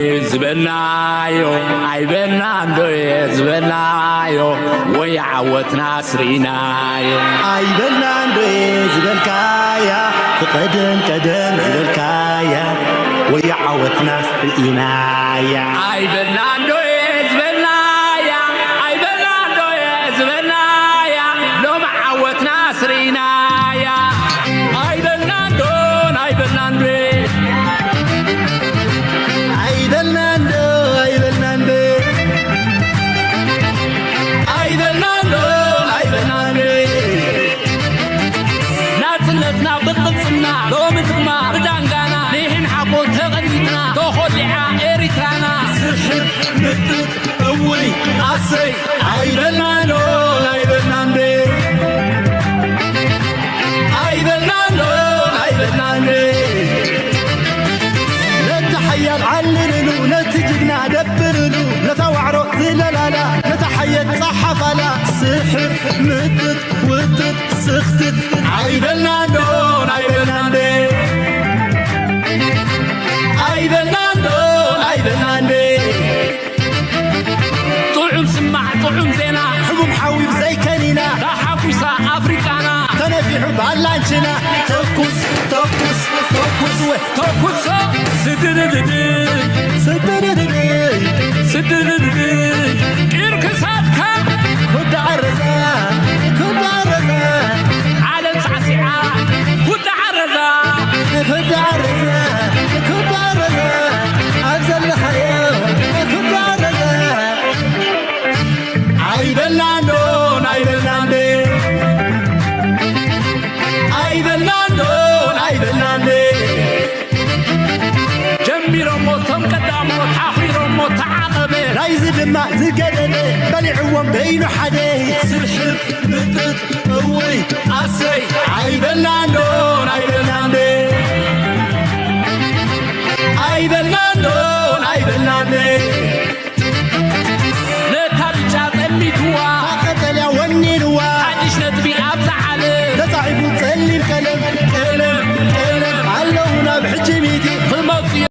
ዝበልናዮ ኣይበልናን ዶ ዝበልናዮ ወይ ዓወትና ስርኢናዮ ኣይበልናን ዶ ዝበልካያ ብቐደም ቀደም ዝበልካያ ወይ ዓወትና ስርኢናያ ኣይበልናን ዶ ዝበልናያ ኣይበልናን ዶ ዝበልናያ ሎም ዓወትና ስርኢናያ ኣይበልናን ዶ ኣይበልናን ዶ ኣይበልናን ዶ ኣይበልናን ዶ ኣይበልናን ዶ ኣይበልናን ዶ ናጽነትና ብቅልጽምና ሎሚ ድማ ብዳንጋና ንሕን ሓቦን ተቐኒትና ተኾሊዓ ኤሪትራና ስሕብ ምጥጥ እውይ ኣሰይ ኣይበልናን ዶ ኣይበልናን ዶ ኣይበልናን ዶ ኣይበልናን ዶ ነቲ ሓያል ዓልልሉ ነቲ ጅግና ደብርሉ ነታ ዋዕሮ ዝለላላ ነታ ሓየት ጸሓፋላ ስሕብ ምጥጥ ውጥጥ ስኽትት ኣይበልናን ዶ ኣይበልናን ዶ ኣይበልናን ዶ ኣይበልናን ዶ ጥዑም ስማዕ ጥዑም ዜና ሕሙም ሓዊብ ዘይከኒና ተሓጒሳ ኣፍሪቃና ተነፊሑ ባላንችና ተኩስ ተኩስ ተኩስ ወ ተኩሶ ስድድድድ ስድድድድ ስድድድድ ኢር ክሳድካ ኩዳ ኣረዛ ኩዳ ኣረዛ ዓለም ሳዕሲዓ ኩዳ ኣረዛ ኩዳ ኣረዛ ኩዳ ኣረዛ ኣብ ዘለኻዮ ኩዳ ኣረዛ ኣይበልናን ዶ ኣይበልናን ዶ ኣይበልናን ዶ ኣይበልናን ዶ ጀሚሮሞ እቶም ቀዳሞት ሓኺሮሞ ተዓቐበ ናይዚ ድማ ዝገደደ በሊዕዎም በይኑ ሓደ ስብሕብ ምጥጥ እውይ ኣሰይ ኣይበልናን ዶ ኣይበልናን ዶ ኣይበልናን ዶ ኣይበልናን ዶ ነታ ብጫ ጠሚትዋ ቀጠልያ ወኒንዋ ሓድሽ ነጥቢ ኣብዛ ዓለም ተጻሒፉ ጸሊም ቀለም ቀለም ቀለም ኣለዉ ናብ ሕጂ ሚእቲ ክመጽኡ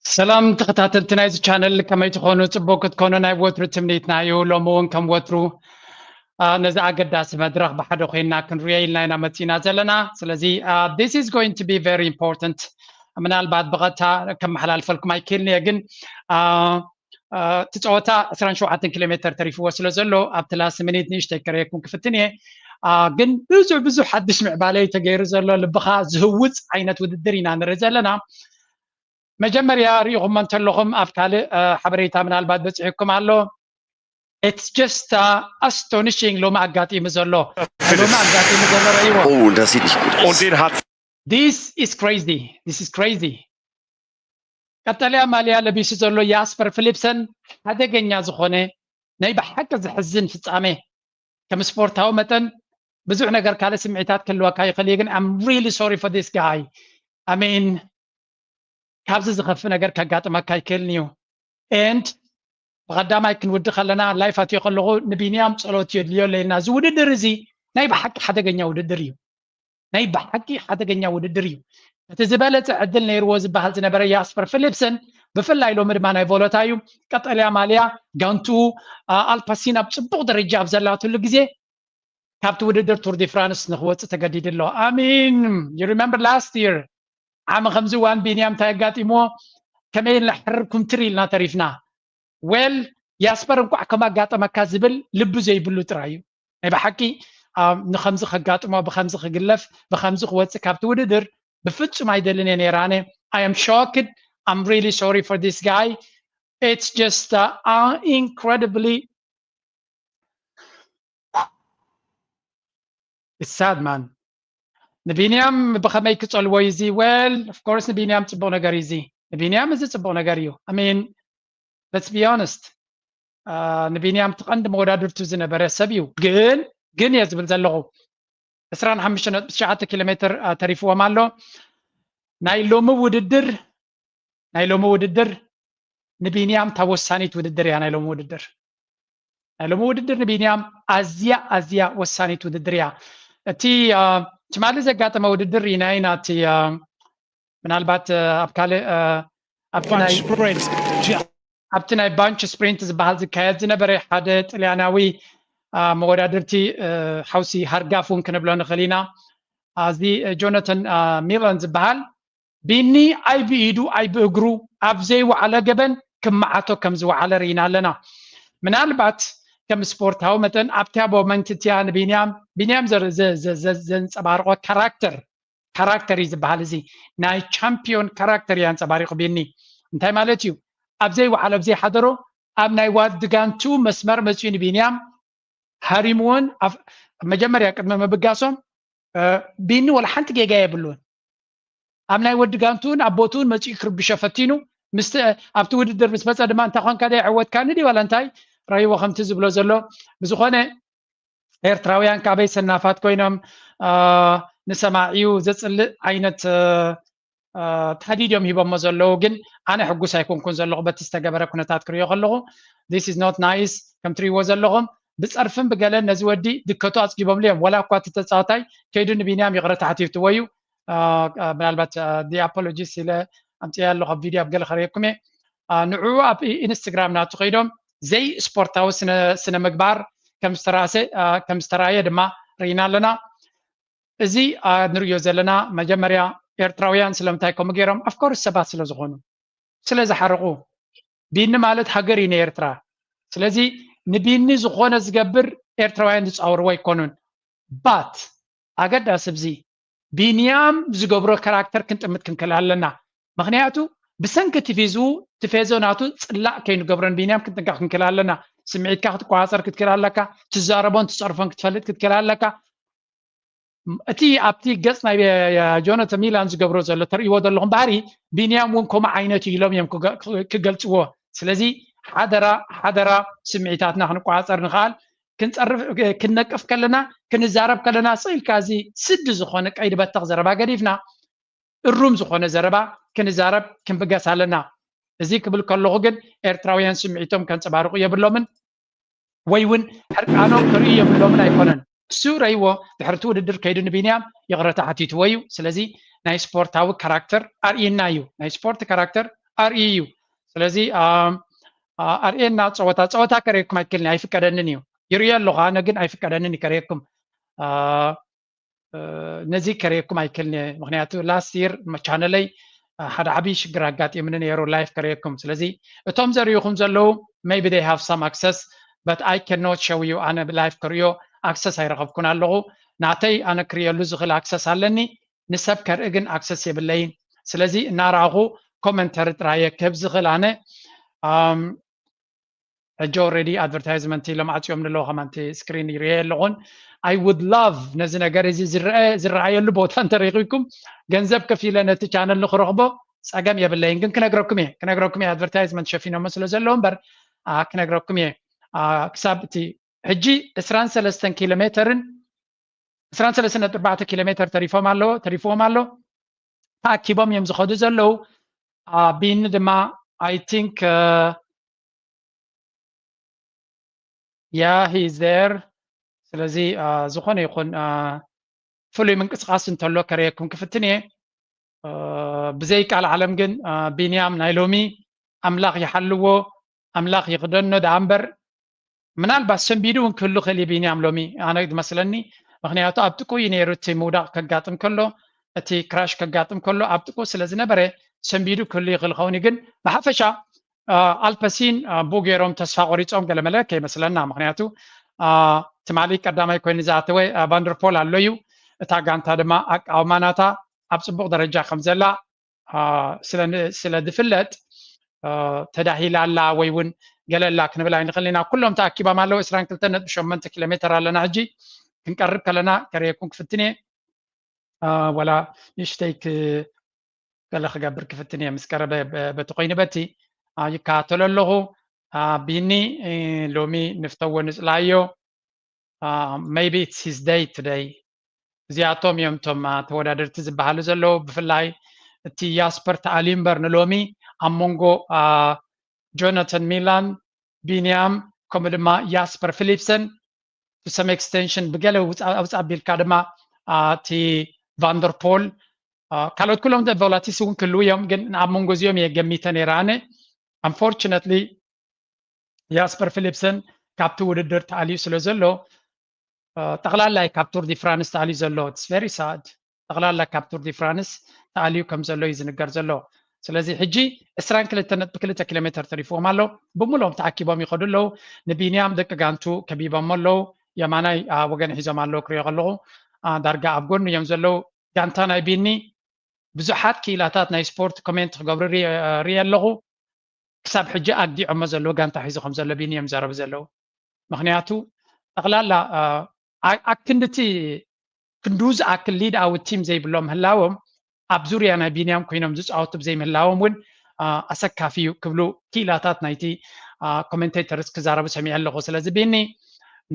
ሰላም ተኸታተልቲ ናይዚ ቻነል ከመይ ትኾኑ? ጽቡቅ ክትኮኑ ናይ ወትሩ ትምኒትና እዩ። ሎሚ እውን ከም ወትሩ አ፣ ነዚ ኣገዳሲ መድረኽ ብሓደ ኮይንና ክንሪኦ ኢልና ኢና መጺና ዘለና። ስለዚ አ፣ this is going to be very important። ምናልባት ብቐጥታ ከመሓላልፈልኩም ኣይክእልን እየ፣ ግን አ፣ አ፣ እቲ ጸወታ ዕስራን ሸውዓተን ኪሎ ሜተር ተሪፍዎ ስለ ዘሎ ኣብቲ ላስት ሚኒት ንእሽተይ ከርእየኩም ክፍትን እየ። አ፣ ግን ብዙሕ ብዙሕ ሓድሽ ምዕባለ እዩ ተገይሩ ዘሎ። ልብኻ ዝህውጽ ዓይነት ውድድር ኢና ንርኢ ዘለና። መጀመርያ ርኢኹሞ እንተለኹም ኣብ ካልእ አ፣ ሓበሬታ ምናልባት በጺሑኩም ኣሎ። It's just uh, astonishing ሎሚ ኣጋጢሙ ዘሎ ሎሚ ኣጋጢሙ ዘሎ ረእይዎ Oh, das sieht nicht gut aus. Und den hat This is crazy. This is crazy. ቀጠልያ ማልያ ለቢሱ ዘሎ ያስፐር ፊሊፕሰን ሓደገኛ ዝኾነ ናይ ብሓቂ ዘሕዝን ፍጻሜ ከም ስፖርታዊ መጠን ብዙሕ ነገር ካልእ ስምዒታት ክህልወካ ይኽእል እዩ ግን I'm really sorry for this guy. I mean ካብዚ ዝኸፍእ ነገር ከጋጥመካ ኣይክእልን እዩ and ብቐዳማይ ክንውዲ ከለና ላይፍ ኣትዮ ከለኹ ንቢንያም ጸሎት የድልዮ ኣለና እዚ ውድድር እዚ ናይ ብሓቂ ሓደገኛ ውድድር እዩ ናይ ብሓቂ ሓደገኛ ውድድር እዩ እቲ ዝበለጸ ዕድል ነይርዎ ዝበሃል ዝነበረ ያስፐር ፊሊፕሰን ብፍላይ ሎሚ ድማ ናይ ቮለታ እዩ ቀጠልያ ማልያ ጋንቱ ኣልፓሲን ኣብ ጽቡቕ ደረጃ ኣብ ዘላትሉ ግዜ ካብቲ ውድድር ቱር ዲ ፍራንስ ንክወፅእ ተገዲዱ ኣሎ ኣሚን you remember last year ዓመ ከምዚ እዋን ቢንያም እንታይ ኣጋጢምዎ ከመይ ኢልና ሕርር ኩምትር ኢልና ተሪፍና well ያስፐር እንኳዕ ከም ኣጋጠመካ ዝብል ልቢ ዘይብሉ ጥራይ እዩ ናይ ብሓቂ ንከምዚ ከጋጥሞ ብከምዚ ክግለፍ ብከምዚ ክወፅእ ካብቲ ውድድር ብፍፁም ኣይደልን እየ ነይራነ I am shocked I'm really sorry for this guy it's just uh, uh, incredibly sad man ንቢንያም ብከመይ ክፀልዎ እዩ እዚ well of course ንቢንያም ፅቡቅ ነገር እዩ እዚ ንቢንያም እዚ ፅቡቅ ነገር እዩ I mean let's be honest ንቢንያም ትቐንዲ መወዳድርቱ ዝነበረ ሰብ እዩ ግን ግን እየ ዝብል ዘለኹ ዕስራን ሓሙሽተን ነጥቢ ትሽዓተ ኪሎ ሜትር ተሪፍዎም ኣሎ ናይ ሎሚ ውድድር ናይ ሎሚ ውድድር ንቢንያም እታ ወሳኒት ውድድር እያ ናይ ሎሚ ውድድር ናይ ሎሚ ውድድር ንቢንያም ኣዝያ ኣዝያ ወሳኒት ውድድር እያ እቲ ትማሊ ዘጋጠመ ውድድር ኢና ኢና እቲ ምናልባት ኣብ ካልእ ኣብቲ ናይ ባንች ስፕሪንት ዝበሃል ዝካየድ ዝነበረ ሓደ ጥልያናዊ መወዳድርቲ ሓውሲ ሃርጋፍ እውን ክንብሎ ንኽእል ኢና። እዚ ጆነተን ሚለን ዝበሃል ቢኒ ኣይብኢዱ ኣይብእግሩ ኣብ ዘይወዓለ ገበን ክመዓቶ ከም ዝወዓለ ርኢና ኣለና። ምናልባት ከም ስፖርታዊ መጠን ኣብቲያ ቦመንት እቲያ ንቢንያም ቢንያም ዘንፀባርቆ ካራክተር ካራክተር እዩ ዝበሃል። እዚ ናይ ቻምፒዮን ካራክተር እዩ ኣንፀባሪቑ ቢኒ። እንታይ ማለት እዩ? ኣብ ዘይወዓለ ኣብ ዘይሓደሮ ኣብ ናይ ዋድጋንቱ መስመር መፅኡ ንቢንያም ሃሪምዎን መጀመርያ ቅድሚ ምብጋሶም ቢኒ ወላ ሓንቲ ጌጋ የብሉን። ኣብ ናይ ወዲ ጋንቱን ኣብ ቦቱን መፂኡ ክርብሾ ፈቲኑ ምስቲ ኣብቲ ውድድር ምስ መፀ ድማ እንታ ኮንካ ደ ዕወትካኒ ድዩ ዋላ እንታይ ረይዎ ከምቲ ዝብሎ ዘሎ። ብዝኾነ ኤርትራውያን ካበይ ሰናፋት ኮይኖም ንሰማዒኡ ዘፅልእ ዓይነት ታህዲድ እዮም ሂቦሞ ዘለዉ። ግን ኣነ ሕጉስ ኣይኮንኩን ዘለኹ በቲ ዝተገበረ ኩነታት ክሪኦ ከለኹ። This is not nice። ከም ትሪእዎ ዘለኹም ብፀርፍን ብገለን ነዚ ወዲ ድከቱ ኣፅጊቦምሉ እዮም። ወላ እኳ እቲ ተፃዋታይ ከይዱ ንቢንያም ይቕረታ ሓቲትዎ እዩ። ምናልባት the apologist ኢለ ኣምፅያ ኣለኹ ኣብ ቪድዮ ኣብ ገለ ከርእየኩም እየ። ንዕኡ ኣብ ኢንስትግራም ናቱ ከይዶም ዘይ ስፖርታዊ ስነ ምግባር ከም ዝተራእየ ድማ ርኢና ኣለና። እዚ ንርእዮ ዘለና መጀመርያ ኤርትራውያን ስለምንታይ ከምኡ ገይሮም ኣፍኮርስ ሰባት ስለ ዝኾኑ ስለ ዝሓረቑ ቢኒ ማለት ሃገር እዩ ንኤርትራ። ስለዚ ንቢኒ ዝኾነ ዝገብር ኤርትራውያን ዝፃወርዎ ኣይኮኑን። ባት ኣገዳሲ ብዚ ቢንያም ዝገብሮ ካራክተር ክንጥምት ክንክእል ኣለና። ምክንያቱ ብሰንኪ ቲፊዙ ቲፌዞ ናቱ ፅላእ ከይንገብሮን ቢንያም ክንጥንቀቕ ክንክእል ኣለና። ስምዒትካ ክትቆፃፀር ክትክእል ኣለካ። ትዛረቦን ትፀርፎን ክትፈልጥ ክትክእል ኣለካ። እቲ ኣብቲ ገፅ ናይ ጆነተ ሚላን ዝገብሮ ዘሎ ተርእይዎ ዘለኹም ባህሪ ቢንያም እውን ከምኡ ዓይነት እዩ ኢሎም እዮም ክገልፅዎ። ስለዚ ሓደራ ሓደራ ስምዒታትና ክንቆፃፀር ንኽኣል ክንፀርፍ ክነቅፍ ከለና ክንዛረብ ከለና ስቕ ኢልካ እዚ ስዲ ዝኾነ ቀይዲ በተኽ ዘረባ ገዲፍና እሩም ዝኾነ ዘረባ ክንዛረብ ክንብገስ ኣለና። እዚ ክብል ከለኹ ግን ኤርትራውያን ስምዒቶም ከንፀባርቑ የብሎምን ወይ እውን ሕርቃኖም ክርእዩ የብሎምን ኣይኮነን። እሱ ረይዎ ድሕርቲ ውድድር ከይዱ ንቢንያም ይቕረታ ሓቲትዎ እዩ። ስለዚ ናይ ስፖርታዊ ካራክተር ኣርእየና እዩ። ናይ ስፖርት ካራክተር ኣርእዩ እዩ። ስለዚ ኣርእየና ፀወታ ፀወታ ከርእየኩም ኣይክልኒ ኣይፍቀደንን እዩ። ይርእዮ ኣለኹ ኣነ ግን ኣይፍቀደንን እዩ ከርእየኩም። ነዚ ከርእየኩም ኣይክልኒ ምክንያቱ last year ቻነለይ ሓደ ዓብዪ ሽግር ኣጋጢምኒ ነይሩ live ከርእየኩም። ስለዚ እቶም ዘርእዩኹም ዘለዉ maybe they have some access but I cannot show you ኣነ live ክርእዮ access ኣይረኸብኩን ኣለኹ። ናተይ ኣነ ክርእየሉ ዝኽእል access ኣለኒ ንሰብ ከርኢ ግን access የብለይን። ስለዚ እናረኣኹ ኮመንተሪ ጥራየ ክህብ ዝኽእል ኣነ ሕጂ already advertisement ኢሎም ዓፅዮም ንለዉ ከማንቲ screen ይርየ ኣለኹን። I would love ነዚ ነገር እዚ ዝረኣየሉ ቦታ እንተረኪብኩም ገንዘብ ከፊለ ነቲ ቻነል ንክረኽቦ ፀገም የብለይን ግን ክነግረኩም እየ ክነግረኩም እየ advertisement ሸፊኖሞ ስለ ዘለዉ እምበር ክነግረኩም እየ። ክሳብ እቲ ሕጂ ዕስራን ሰለስተን ኪሎ ሜተርን ዕስራን ሰለስተን ነጥቢ ኣርባዕተ ኪሎ ሜተር ተሪፎም ኣለዎ ተሪፍዎም ኣሎ። ተኣኪቦም እዮም ዝኸዱ ዘለዉ። ቢኒ ድማ I think yeah he is there። ስለዚ ዝኾነ ይኹን ፍሉይ ምንቅስቃስ እንተሎ ከርእየኩም ክፍትን እየ። ብዘይ ቃል ዓለም ግን ቢንያም ናይ ሎሚ ኣምላኽ ይሓልዎ ኣምላኽ ይኽደኖ ደኣ እምበር ምናልባት ሰንቢዱ እውን ክህሉ ክእል እዩ ቢንያም ሎሚ ኣነ ዝመስለኒ። ምክንያቱ ኣብ ጥቁ እዩ ነይሩ እቲ ምውዳቕ ከጋጥም ከሎ እቲ ክራሽ ከጋጥም ከሎ ኣብ ጥቁ ስለ ዝነበረ ሰንቢዱ ክህሉ ይኽእል ኸውን እዩ። ግን ብሓፈሻ ኣልፐሲን ብኡ ገይሮም ተስፋ ቆሪፆም ገለመለ ከይመስለና ምክንያቱ ትማሊ ቀዳማይ ኮይኑ ዝኣተወ ቫንደርፖል ኣሎ እዩ። እታ ጋንታ ድማ ኣቃውማ ናታ ኣብ ፅቡቕ ደረጃ ከም ዘላ ስለ ዝፍለጥ ተዳሂላ ኣላ ወይ እውን ገለ ኣላ ክንብል ኣይንኽእል ኢና። ኩሎም ተኣኪቦም ኣለዉ። ዕስራን ክልተን ነጥቢ ሸሞንተ ኪሎ ሜተር ኣለና ሕጂ ክንቀርብ ከለና ከርእየኩም ክፍትን እየ። ወላ ንእሽተይ ገለ ክገብር ክፍትን እየ ምስ ቀረበ በቲ ኮይኑ በቲ ይከታተሎ ኣለኹ። ቢኒ ሎሚ ንፍተዎ ንፅላዮ maybe it's his day today። እዚኣቶም እዮም እቶም ተወዳደርቲ ዝበሃሉ ዘለዉ። ብፍላይ እቲ ያስፐር ተኣልዩ እምበር ንሎሚ ኣብ መንጎ ጆናተን ሚላን ቢንያም ከምኡ ድማ ያስፐር ፊሊፕሰን to some extension ብገለ ውፃእ ኣቢልካ ድማ እቲ ቫንደርፖል ካልኦት ኩሎም ቮላቲስ እውን ክህልው እዮም፣ ግን ኣብ መንጎ እዚኦም እየ ገሚተ ነይረ ኣነ። Unfortunately ያስፐር ፊሊፕሰን ካብቲ ውድድር ተኣልዩ ስለ ዘሎ ጠቕላላይ ካብ ቱር ዲ ፍራንስ ተኣልዩ ዘሎ። It's very sad። ጠቕላላ ካብ ቱር ዲ ፍራንስ ተኣልዩ ከም ዘሎ እዩ ዝንገር ዘሎ። ስለዚ ሕጂ ዕስራን ክልተ ነጥቢ ክልተ ኪሎ ሜትር ተሪፍዎም ኣሎ። ብምሎም ተኣኪቦም ይኸዱ ኣለዉ። ንቢንያም ደቂ ጋንቱ ከቢቦም ኣለዉ። የማናይ ወገን ሒዞም ኣለዉ ክሪኦ ከለኹ ዳርጋ ኣብ ጎኑ እዮም ዘለዉ። ጋንታ ናይ ቢኒ ብዙሓት ክኢላታት ናይ ስፖርት ኮሜንት ክገብሩ ሪእ ኣለኹ። ክሳብ ሕጂ ኣግዲዖሞ ዘለዉ ጋንታ ሒዙ ከም ዘሎ ቢኒ እዮም ዘረቡ ዘለዉ። ምክንያቱ ጠቕላላ ኣክንድቲ ክንዱ ዝኣክል ሊድ ኣውት ቲም ዘይብሎም ምህላዎም ኣብ ዙርያ ናይ ቢንያም ኮይኖም ዝፃወቱ ብዘይምህላዎም እውን ኣሰካፊ እዩ ክብሉ ክኢላታት ናይቲ ኮሜንቴተርስ ክዛረቡ ሰሚዐ ኣለኹ። ስለዚ ቢኒ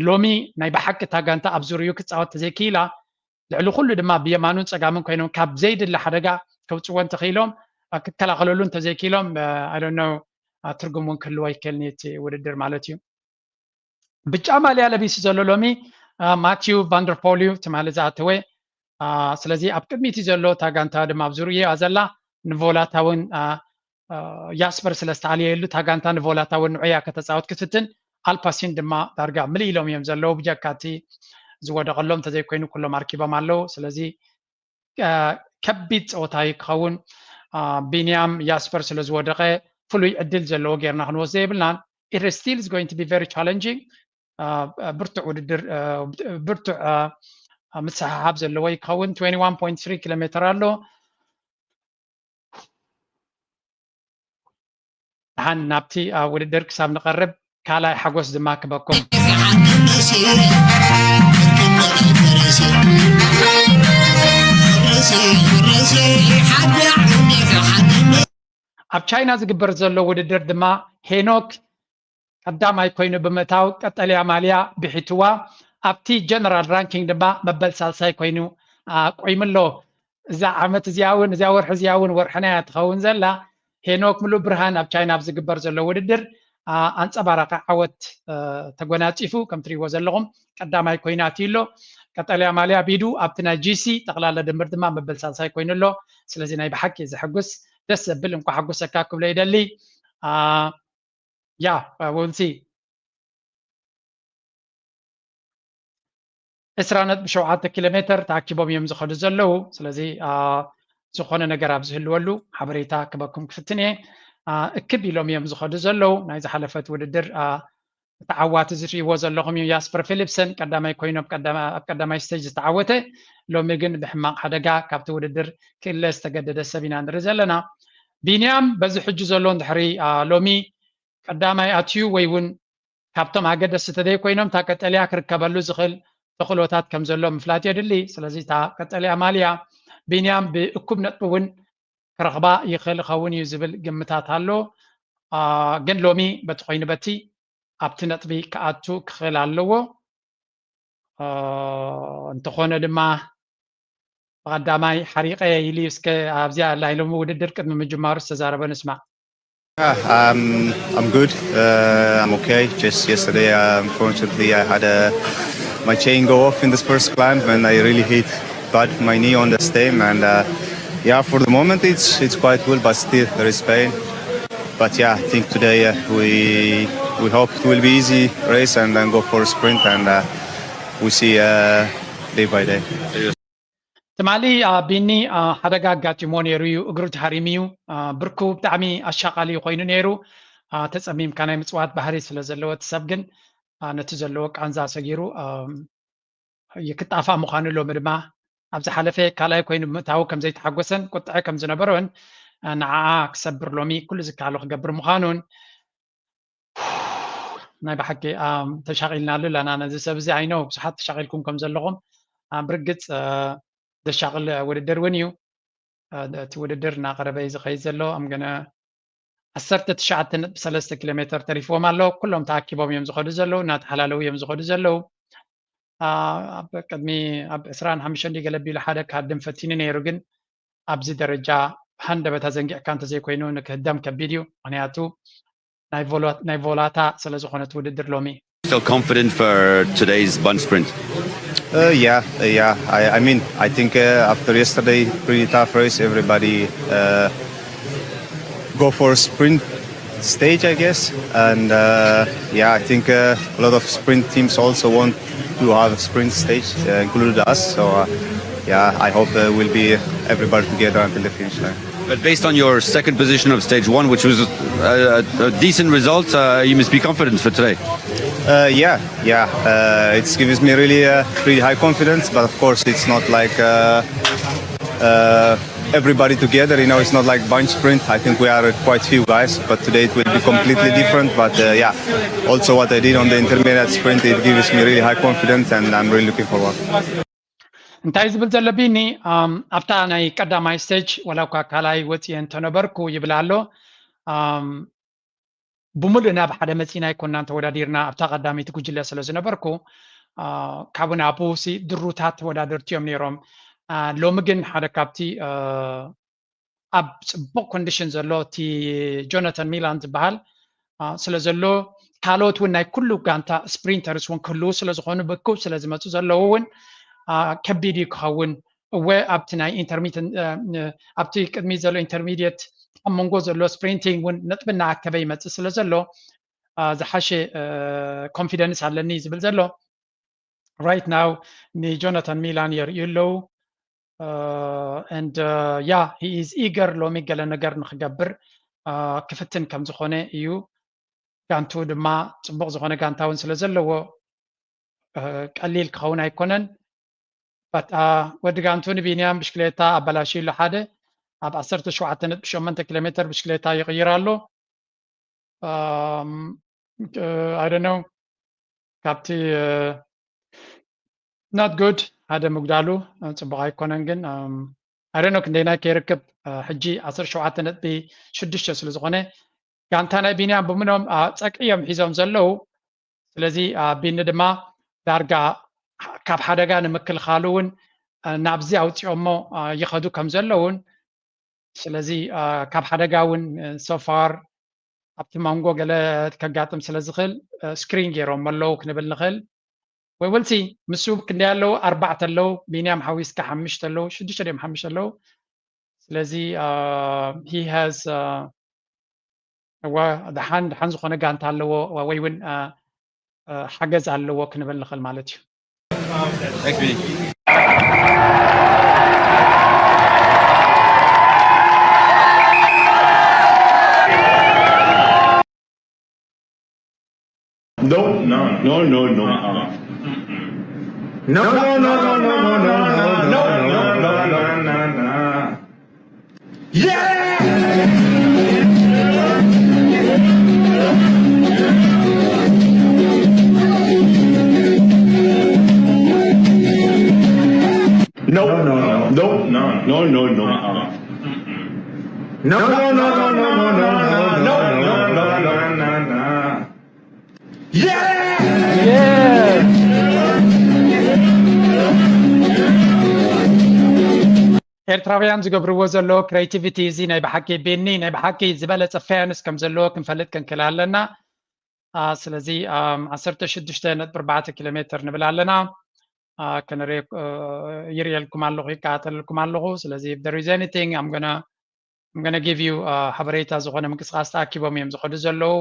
ሎሚ ናይ ብሓቂ እታ ጋንታ ኣብ ዙርዩ ክፃወት ተዘይክኢላ ልዕሊ ኩሉ ድማ ብየማኑን ፀጋምን ኮይኖም ካብ ዘይድለ ሓደጋ ከውፅዎ እንተኽኢሎም ክከላኸለሉ እንተዘይክኢሎም I don't know ትርጉም እውን ክህልዎ ይክእል እቲ ውድድር ማለት እዩ። ብጫ ማልያ ለቢሱ ዘሎ ሎሚ ማቲዩ ቫንደርፖል እዩ ትማሊ ዝኣተወ። ስለዚ ኣብ ቅድሚቲ ዘሎ እታ ጋንታ ድማ ኣብ ዙርያ ዘላ ንቮላታ እውን ያስፐር ስለ ዝተኣልየሉ እታ ጋንታ ንቮላታ እውን ንዑያ ከተፃወት ክትፍትን ኣልፓሲን ድማ ዳርጋ ምልእ ኢሎም እዮም ዘለዉ። ብጀካ እቲ ዝወደቐሎም እንተዘይኮይኑ ኩሎም ኣርኪቦም ኣለዉ። ስለዚ ከቢድ ፀወታ እዩ ክኸውን። ቢንያም ያስፐር ስለ ዝወደቐ ፍሉይ ዕድል ዘለዎ ጌርና ክንወስዶ የብልናን። It is still is going to be very challenging። ብርቱዕ ውድድር ብርቱዕ ምስሕሓብ ዘለዎ ይኸውን። Twenty one point three ኪሎ ሜትር ኣሎ። ደሓን ናብቲ ውድድር ክሳብ ንቐርብ ካልኣይ ሓጎስ ድማ ክበኩም። ኣብ ቻይና ዝግበር ዘሎ ውድድር ድማ ሄኖክ ቀዳማይ ኮይኑ ብምእታው ቀጠልያ ማልያ ብሒትዋ ኣብቲ ጀነራል ራንኪንግ ድማ መበል ሳልሳይ ኮይኑ ቆይሙ ኣሎ። እዛ ዓመት እዚኣ እውን እዚኣ ወርሒ እዚኣ እውን ወርሕና እያ ትኸውን ዘላ። ሄኖክ ሙሉ ብርሃን ኣብ ቻይና ኣብ ዝግበር ዘሎ ውድድር ኣንፀባራቂ ዓወት ተጎናፂፉ ከም ትሪእዎ ዘለኹም ቀዳማይ ኮይኑ ኣትዩ ኣሎ። ቀጠልያ ማልያ ቢዱ ኣብቲ ናይ ጂሲ ጠቕላላ ድምር ድማ መበል ሳልሳይ ኮይኑ ኣሎ። ስለዚ ናይ ብሓቂ ዘሐጉስ ደስ ዘብል እንኳ ሓጎሰካ ክብሎ ይደሊ። ያ ወንሲ ዕስራ ነጥቢ ሸውዓተ ኪሎ ሜትር ተኣኪቦም እዮም ዝኸዱ ዘለዉ። ስለዚ ዝኾነ ነገር ኣብ ዝህልወሉ ሓበሬታ ክበኩም ክፍትን እየ። እክብ ኢሎም እዮም ዝኸዱ ዘለዉ። ናይ ዝሓለፈት ውድድር ተዓዋቲ ዝርእይዎ ዘለኹም እዩ። ያስፐር ፊሊፕሰን ቀዳማይ ኮይኑ ኣብ ቀዳማይ ስቴጅ ዝተዓወተ፣ ሎሚ ግን ብሕማቕ ሓደጋ ካብቲ ውድድር ክእለ ዝተገደደ ሰብ ኢና ንርኢ ዘለና። ቢንያም በዚ ሕጂ ዘሎ እንድሕሪ ሎሚ ቀዳማይ ኣትዩ ወይ እውን ካብቶም ኣገደስቲ ተዘይኮይኖም እታ ቀጠልያ ክርከበሉ ዝኽእል ተኽእሎታት ከም ዘሎ ምፍላጥ የድሊ። ስለዚ እታ ቀጠልያ ማልያ ቢንያም ብእኩብ ነጥቢ እውን ክረኽባ ይኽእል ይኸውን እዩ ዝብል ግምታት ኣሎ። ግን ሎሚ በቲ ኮይኑ በቲ ኣብቲ ነጥቢ ክኣቱ ክኽእል ኣለዎ። እንተኾነ ድማ ብቐዳማይ ሓሪቐ ኢሉ እስከ ኣብዚኣ ናይ ሎሚ ውድድር ቅድሚ ምጅማሩ ዝተዛረበ ንስማዕ። Yeah, um, I'm good. Uh, I'm okay. Just yesterday, uh, unfortunately, I had a, my chain go off in this first climb, and I really hit bad my knee on the stem. And uh, yeah, for the moment, it's it's quite cool, but still there is pain. But yeah, I think today uh, we we hope it will be easy race and then go for a sprint, and uh, we see uh, day by day. ትማሊ ቢኒ ሓደጋ ኣጋጢሞ ነይሩ እዩ። እግሩ ተሃሪሙ እዩ። ብርኩ ብጣዕሚ ኣሻቓሊ ኮይኑ ነይሩ። ተፀሚምካ ናይ ምፅዋት ባህሪ ስለ ዘለዎ እቲ ሰብ ግን ነቲ ዘለዎ ቃንዛ ሰጊሩ ክጣፋእ ምዃኑ ሎሚ ድማ ኣብ ዝሓለፈ ካልኣይ ኮይኑ ብምእታዉ ከም ዘይተሓጎሰን ቁጥዐ ከም ዝነበሮን ንዓኣ ክሰብር ሎሚ ኩሉ ዝከኣሎ ክገብር ምዃኑን ናይ ብሓቂ ተሻቒልናሉ ኣለና ነዚ ሰብ እዚ። I know ብዙሓት ተሻቒልኩም ከም ዘለኹም ብርግፅ ዘሻቕል ውድድር እውን እዩ። እቲ ውድድር እናቐረበ እዩ ዝኸይድ ዘሎ። I'm gonna ዓሰርተ ትሽዓተ ነጥቢ ሰለስተ ኪሎ ሜትር ተሪፍዎም ኣሎ። ኩሎም ተኣኪቦም እዮም ዝኸዱ ዘለዉ፣ እናተሓላለዉ እዮም ዝኸዱ ዘለዉ። ኣብ ቅድሚ ኣብ ዕስራን ሓሙሽተን ገለ ቢሉ ሓደ ክሃድም ፈቲኑ ነይሩ፣ ግን ኣብዚ ደረጃ ሃንደበት ኣዘንጊዕካ እንተዘይኮይኑ ንክህደም ከቢድ እዩ። ምክንያቱ ናይ ቮላታ ስለ ዝኾነት ውድድር ሎሚ Feel confident for today's bunch sprint. Uh, yeah, uh, yeah. I, I mean, I think uh, after yesterday, pretty tough race. Everybody uh, go for sprint stage, I guess, and uh, yeah, I think uh, a lot of sprint teams also want to have a sprint stage, uh, include us. So uh, yeah, I hope uh, we'll be everybody together until the finish line. But based on your second position of stage one, which was a, a, a decent result, uh, you must be confident for today. Uh, yeah, yeah. Uh, it gives me really, uh, really high confidence, but of course, it's not like uh, uh, everybody together. You know, it's not like bunch sprint. I think we are quite few guys, but today it will be completely different. But uh, yeah, also what I did on the intermediate sprint, it gives me really high confidence, and I'm really looking forward. እንታይ ዝብል ዘሎ ቢኒ ኣብታ ናይ ቀዳማይ ስቴጅ ወላ እኳ ካልኣይ ወፅየ እንተነበርኩ ይብል ኣሎ። ብሙሉእ ናብ ሓደ መፂና ኣይኮናን ተወዳዲርና ኣብታ ቀዳመይቲ ጉጅለ ስለ ዝነበርኩ ካብኡ ናብኡ ሲ ድሩታት ተወዳደርቲ እዮም ነይሮም። ሎሚ ግን ሓደ ካብቲ ኣብ ፅቡቕ ኮንዲሽን ዘሎ እቲ ጆናታን ሚላን ዝበሃል ስለ ዘሎ ካልኦት እውን ናይ ኩሉ ጋንታ ስፕሪንተርስ እውን ክህልዉ ስለ ዝኾኑ ብእኩብ ስለ ዝመፁ ዘለዉ እውን ከቢድ እዩ ክኸውን። እወ ኣብቲ ናይ ኢንተርሚተንት ኣብቲ ቅድሚ ዘሎ ኢንተርሚዲየት ኣብ መንጎ ዘሎ ስፕሪንቲንግ እውን ነጥቢ እናኣከበ ይመፅእ ስለ ዘሎ ዝሓሸ ኮንፊደንስ ኣለኒ ዝብል ዘሎ right now ንጆናታን ሚላን የርእዩ ኣለዉ። And yeah, he is eager ሎሚ ገለ ነገር ንክገብር ክፍትን ከም ዝኾነ እዩ። ጋንቱ ድማ ፅቡቕ ዝኾነ ጋንታ እውን ስለ ዘለዎ ቀሊል ክኸውን ኣይኮነን። ወዲ ጋንቱ ንቢንያም ብሽክሌታ ኣበላሽዩሉ ሓደ ኣብ ዓሰርተ ሸውዓተ ነጥቢ ሸሞንተ ኪሎ ሜትር ብሽክሌታ ይቕይር ኣሎ። I don't know ካብቲ not good ሓደ ምጉዳሉ ፅቡቕ ኣይኮነን፣ ግን I don't know ክንደይናይ ከይርክብ ሕጂ ዓሰርተ ሸውዓተ ነጥቢ ሽዱሽተ ስለ ዝኾነ ጋንታ ናይ ቢንያም ብምኖም ፀቂ እዮም ሒዞም ዘለዉ። ስለዚ ቢኒ ድማ ዳርጋ ካብ ሓደጋ ንምክልኻሉ እውን ናብዚ ኣውፂኦሞ ይኸዱ ከም ዘለውን ስለዚ ካብ ሓደጋ እውን so far ኣብቲ መንጎ ገለ ከጋጥም ስለ ዝኽእል ስክሪን ገይሮም ኣለዉ ክንብል ንኽእል። We will see። ምስ ክንደይ ኣለዉ? ኣርባዕተ ኣለዉ። ቢንያም ሓዊስካ ሓምሽተ ኣለዉ። ሽዱሽተ ድዮም ሓምሽተ ኣለዉ? ስለዚ he has እዋ ደሓን ደሓን ዝኾነ ጋንታ ኣለዎ ወይ እውን ሓገዝ ኣለዎ ክንብል ንኽእል ማለት እዩ። No, no, no, no, no. Uh-uh. No, no, no, no, no, no, no, no, no, no, no, no, no, no. Yeah! No, no, no, no, no, no, no, no. Uh-uh. No, no, no, no, no, no, no, no, no, no, no, no, no. Yeah! ኤርትራውያን ዝገብርዎ ዘለዉ ክሬቲቪቲ እዚ ናይ ብሓቂ ቤኒ ናይ ብሓቂ ዝበለፀ ፌርነስ ከም ዘለዎ ክንፈልጥ ክንክእል ኣለና። ስለዚ ዓሰርተ ሽዱሽተ ነጥቢ ኣርባዕተ ኪሎ ሜትር ንብል ኣለና። ከነርኢ ይርእየልኩም ኣለኹ፣ ይከታተለልኩም ኣለኹ። ስለዚ if there is anything I'm gonna I'm gonna give you ሓበሬታ ዝኾነ ምንቅስቃስ ተኣኪቦም እዮም ዝኸዱ ዘለዉ።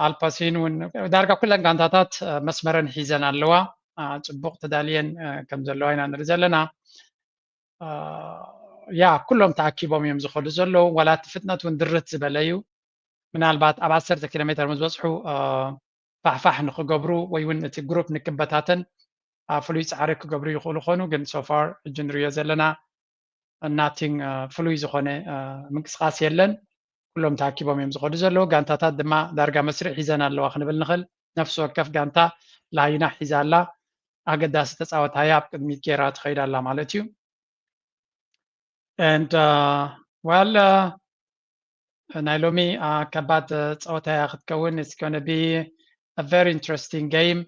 ኣልፓሲን እውን ዳርጋ ኩለን ጋንታታት መስመረን ሒዘን ኣለዋ። ፅቡቕ ተዳልየን ከም ዘለዋ ኢና ንርኢ ዘለና። ያ ኩሎም ተኣኪቦም እዮም ዝኸዱ ዘለዉ። ዋላ እቲ ፍጥነት እውን ድርት ዝበለ እዩ። ምናልባት ኣብ ዓሰርተ ኪሎ ሜትር ምስ በፅሑ ፋሕፋሕ ንክገብሩ ወይ እውን እቲ ግሩፕ ንክበታተን ፍሉይ ፃዕሪ ክገብሩ ይኽእሉ ኾኑ። ግን so far ሕጂ ንሪኦ ዘለና nothing ፍሉይ ዝኾነ ምንቅስቃስ የለን። ኩሎም ተኣኪቦም እዮም ዝኸዱ ዘለዉ። ጋንታታት ድማ ዳርጋ መስርዕ ሒዘን ኣለዋ ክንብል ንኽእል። ነፍሲ ወከፍ ጋንታ ላይና ሒዛ ኣላ። ኣገዳሲ ተፃወታይ ኣብ ቅድሚት ገይራ ትኸይድ ኣላ ማለት እዩ። And well ናይ ሎሚ ከባድ ፀወታ እያ ክትከውን። It's gonna be a very interesting game።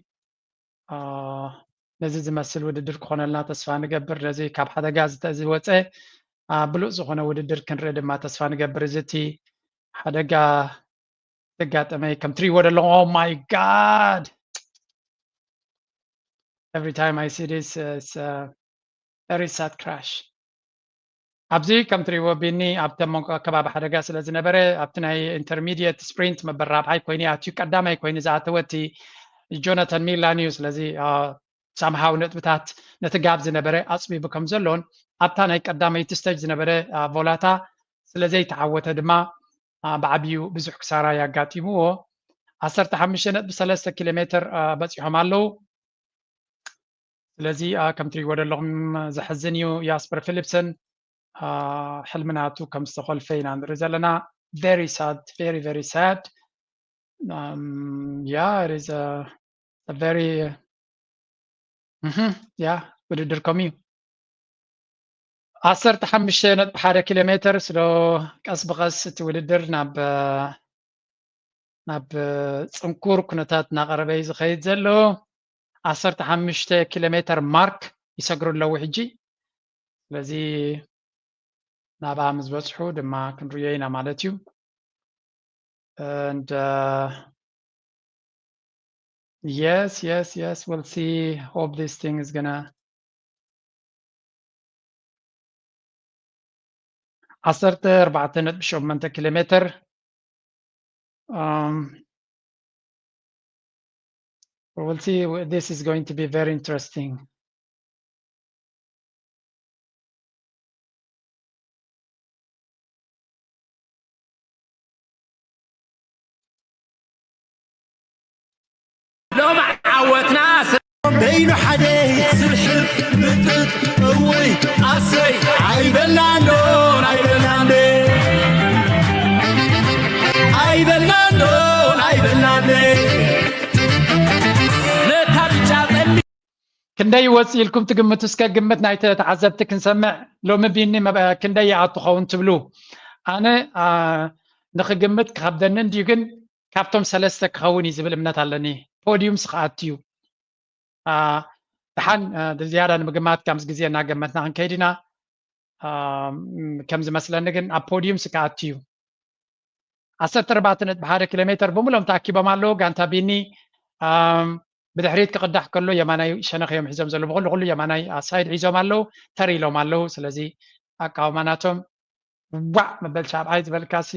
ነዚ ዝመስል ውድድር ክኾነልና ተስፋ ንገብር። ነዚ ካብ ሓደጋ ዝወፀ ብሉፅ ዝኾነ ውድድር ክንርኢ ድማ ተስፋ ንገብር። እዚ እቲ ሓደጋ ዘጋጠመ ከም ትሪእዎ ዘለኹም oh my god Every time I see this, uh, it's a very sad crash. ኣብዚ ከም ትሪእዎ ቢኒ ኣብቲ ኣብ መንጎ ከባቢ ሓደጋ ስለ ዝነበረ ኣብቲ ናይ intermediate sprint መበል ራብዓይ ኮይኑ ኣትዩ ቀዳማይ ኮይኑ ዝኣተወ እቲ ጆናታን ሚላን እዩ። ስለዚ ሳምሃው ነጥብታት ነቲ ጋብ ዝነበረ ኣፅቢቡ ከም ዘሎን ኣብታ ናይ ቀዳመይቲ ስቴጅ ዝነበረ ቮላታ ስለ ዘይተዓወተ ድማ ብዓብዩ ብዙሕ ክሳራ ያጋጢምዎ። ዓሰርተ ሓሙሽተ ነጥቢ ሰለስተ ኪሎ ሜትር በፂሖም ኣለዉ። ስለዚ ከም ትሪእዎ ዘለኹም ዘሕዝን እዩ። ያስፐር ፊሊፕሰን ሕልሚ ናቱ ከም ዝተኾልፈ ኢና ንርኢ ዘለና። Very sad, very, very sad. Yeah, it is a very, yeah, ውድድር ከምኡ እዩ። ዓሰርተ ሓሙሽተ ነጥቢ ሓደ ኪሎ ሜትር ስለ ቀስ ብቐስ እቲ ውድድር ናብ ናብ ፅንኩር ኩነታት እናቐረበ እዩ ዝኸይድ ዘሎ። ዓሰርተ ሓሙሽተ ኪሎ ሜትር ማርክ ይሰግሩ ኣለዉ ሕጂ። ስለዚ ናብኣ ምስ በፅሑ ድማ ክንርእዮ ኢና ማለት እዩ። And uh, yes, yes, yes, we'll see. Hope this thing is gonna ዓሰርተ ኣርባዕተ ነጥቢ ሸሞንተ ኪሎ ሜትር። Um, we'll see. This is going to be very interesting. ሎም ዓወትና በይኑ ሓደ ስብሕብ ምጥጥ እውይ ኣሰይ ኣይበልናኖን ኣይበልናንዴ ኣይበልናኖን ኣይበልናንዴ ነታ ብጫ ጠሊ ክንደይ ይወፅእ ኢልኩም ትግምቱ? እስከ ግምት ናይ ተዓዘብቲ ክንሰምዕ። ሎሚ ቢኒ ክንደይ ይኣቱ ኸውን ትብሉ? ኣነ ንክግምት ክኸብደኒ እንድዩ፣ ግን ካብቶም ሰለስተ ክኸውን እዩ ዝብል እምነት ኣለኒ። ፖዲዩምስ ክኣቱ እዩ። ደሓን ዝያዳ ንምግማት ከምዚ ግዜ እናገመትና ክንከይድ ኢና። ከም ዝመስለኒ ግን ኣብ ፖዲዩምስ ክኣቱ እዩ። ዓሰርተ ኣርባዕተ ነጥቢ ሓደ ኪሎ ሜትር ብምሎም ተኣኪቦም ኣለዉ። ጋንታ ቢኒ ብድሕሪት ክቕዳሕ ከሎ የማናይ ሸነኽ እዮም ሒዞም ዘለዉ። ብኩሉ ኩሉ የማናይ ሳይድ ሒዞም ኣለዉ፣ ተር ኢሎም ኣለዉ። ስለዚ ኣቃውማ ናቶም ዋዕ መበል ሻብዓይ ዝበልካሲ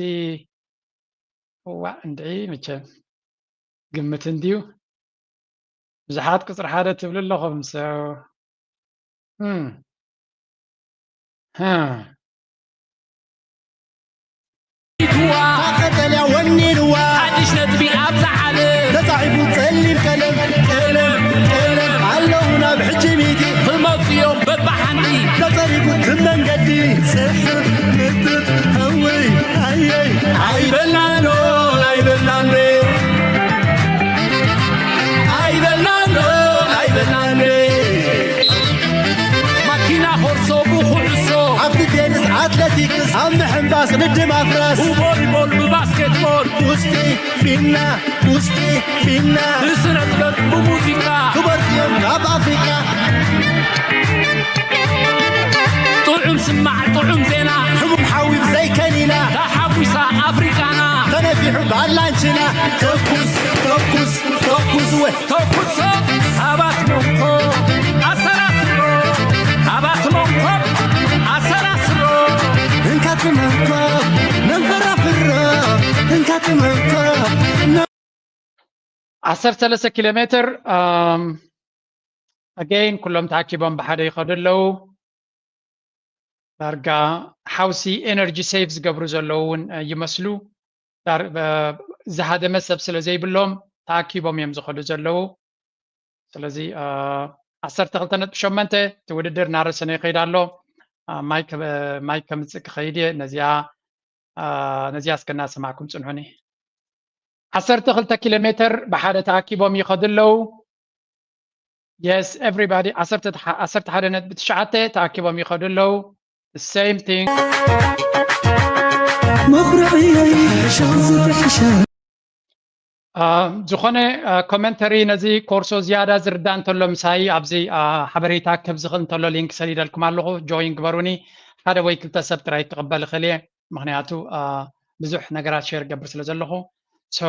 ዋዕ እንድዒ መቸም ግምት እንድዩ። ብዙሓት ቁፅሪ ሓደ ትብሉ ኣለኹም። So ቀጠልያ ወኒንዋ ሓድሽ ነጥቢ ኣብዛ ዓለም ተፃሒፉ ፀሊም ቀለም ቀለም ቀለም ኣለዉ ናብ ሕጂ ሚእቲ ክመፅኡ እዮም በባሓንቲ ተፀሪጉ እቲ መንገዲ ስሕር ምጥጥ እውይ ኣየይ ኣይበልናኖን ኣይበልናንዴ ኣይበልናንዶ ኣይበልናንዴ ማኪና ኮርሶ ብኩዕሶ ኣብቲ ቴኒስ ኣትለቲክስ ኣብ ምሕንባስ ንድም ኣፍራስ ብቮሊቦል ብባስኬትቦል ውስጢ ፊና ውስጢ ፊና ብስነ ጥበብ ብሙዚቃ ክበርትዮም ካብ ኣፍሪቃ ጥዑም ስማዕ ጥዑም ዜና ሕሙም ሓዊ ብዘይከኒና ተሓጒሳ ኣፍሪቃና ተነፊሑ ባላንችና ተኩስ ተኩስ ተኩስ ወ ተኩሶ ኣባት መንኮ ኣሰራስሮ ኣባት መንኮ ኣሰራስሮ እንካት መንኮ መንፈራፍሮ እንካት መንኮ ዓሰርተ ሰለስተ ኪሎ ሜትር ኣገይን ኩሎም ተኣኪቦም ብሓደ ይኸዱ ኣለዉ። ዳርጋ ሓውሲ ኤነርጂ ሴቭ ዝገብሩ ዘለዉ እውን ይመስሉ። ዝሃደመ ሰብ ስለ ዘይብሎም ተኣኪቦም እዮም ዝኸዱ ዘለዉ። ስለዚ ዓሰርተ ክልተ ነጥቢ ሸሞንተ እቲ ውድድር እናረሰነ ይኸይድ ኣሎ። ማይክ ከምፅእ ክኸይድ እየ። ነዚኣ ነዚኣ እስከ እናሰማዕኩም ፅንሑኒ። ዓሰርተ ክልተ ኪሎ ሜትር ብሓደ ተኣኪቦም ይኸዱ ኣለዉ። Yes, everybody ዓሰርተ ሓደ ነጥቢ ትሽዓተ ተኣኪቦም ይኸዱ ኣለዉ። Same thing። ዝኾነ ኮመንተሪ ነዚ ኮርሶ ዝያዳ ዝርዳእ እንተሎ ምሳይ ኣብዚ ሓበሬታ ክህብ ዝኽእል እንተሎ ሊንክ ሰዲደልኩም ኣለኹ። ጆይን ግበሩኒ። ሓደ ወይ ክልተ ሰብ ጥራይ ክቕበል እኽእል እየ፣ ምኽንያቱ ብዙሕ ነገራት ሼር ገብር ስለ ዘለኹ። So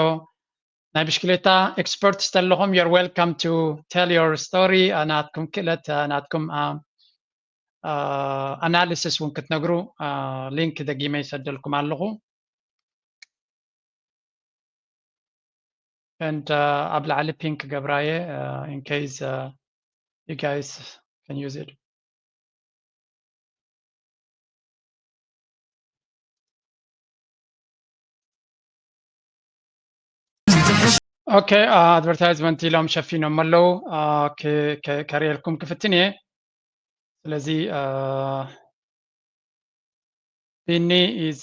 ናይ ብሽክሌታ ኤክስፐርትስ ተለኹም፣ you're welcome to tell your story። ናትኩም ክእለት፣ ናትኩም ኣናሊሲስ እውን ክትነግሩ ሊንክ ደጊመ ይሰደልኩም ኣለኹ። And ኣብ ላዕሊ ፒንክ ገብራየ፣ in case you guys can use it. Okay, ኣድቨርታይዝመንት ኢሎም ሸፊኖም ኣለዉ። ከርእየልኩም ክፍትን እየ። ስለዚ ቢኒ is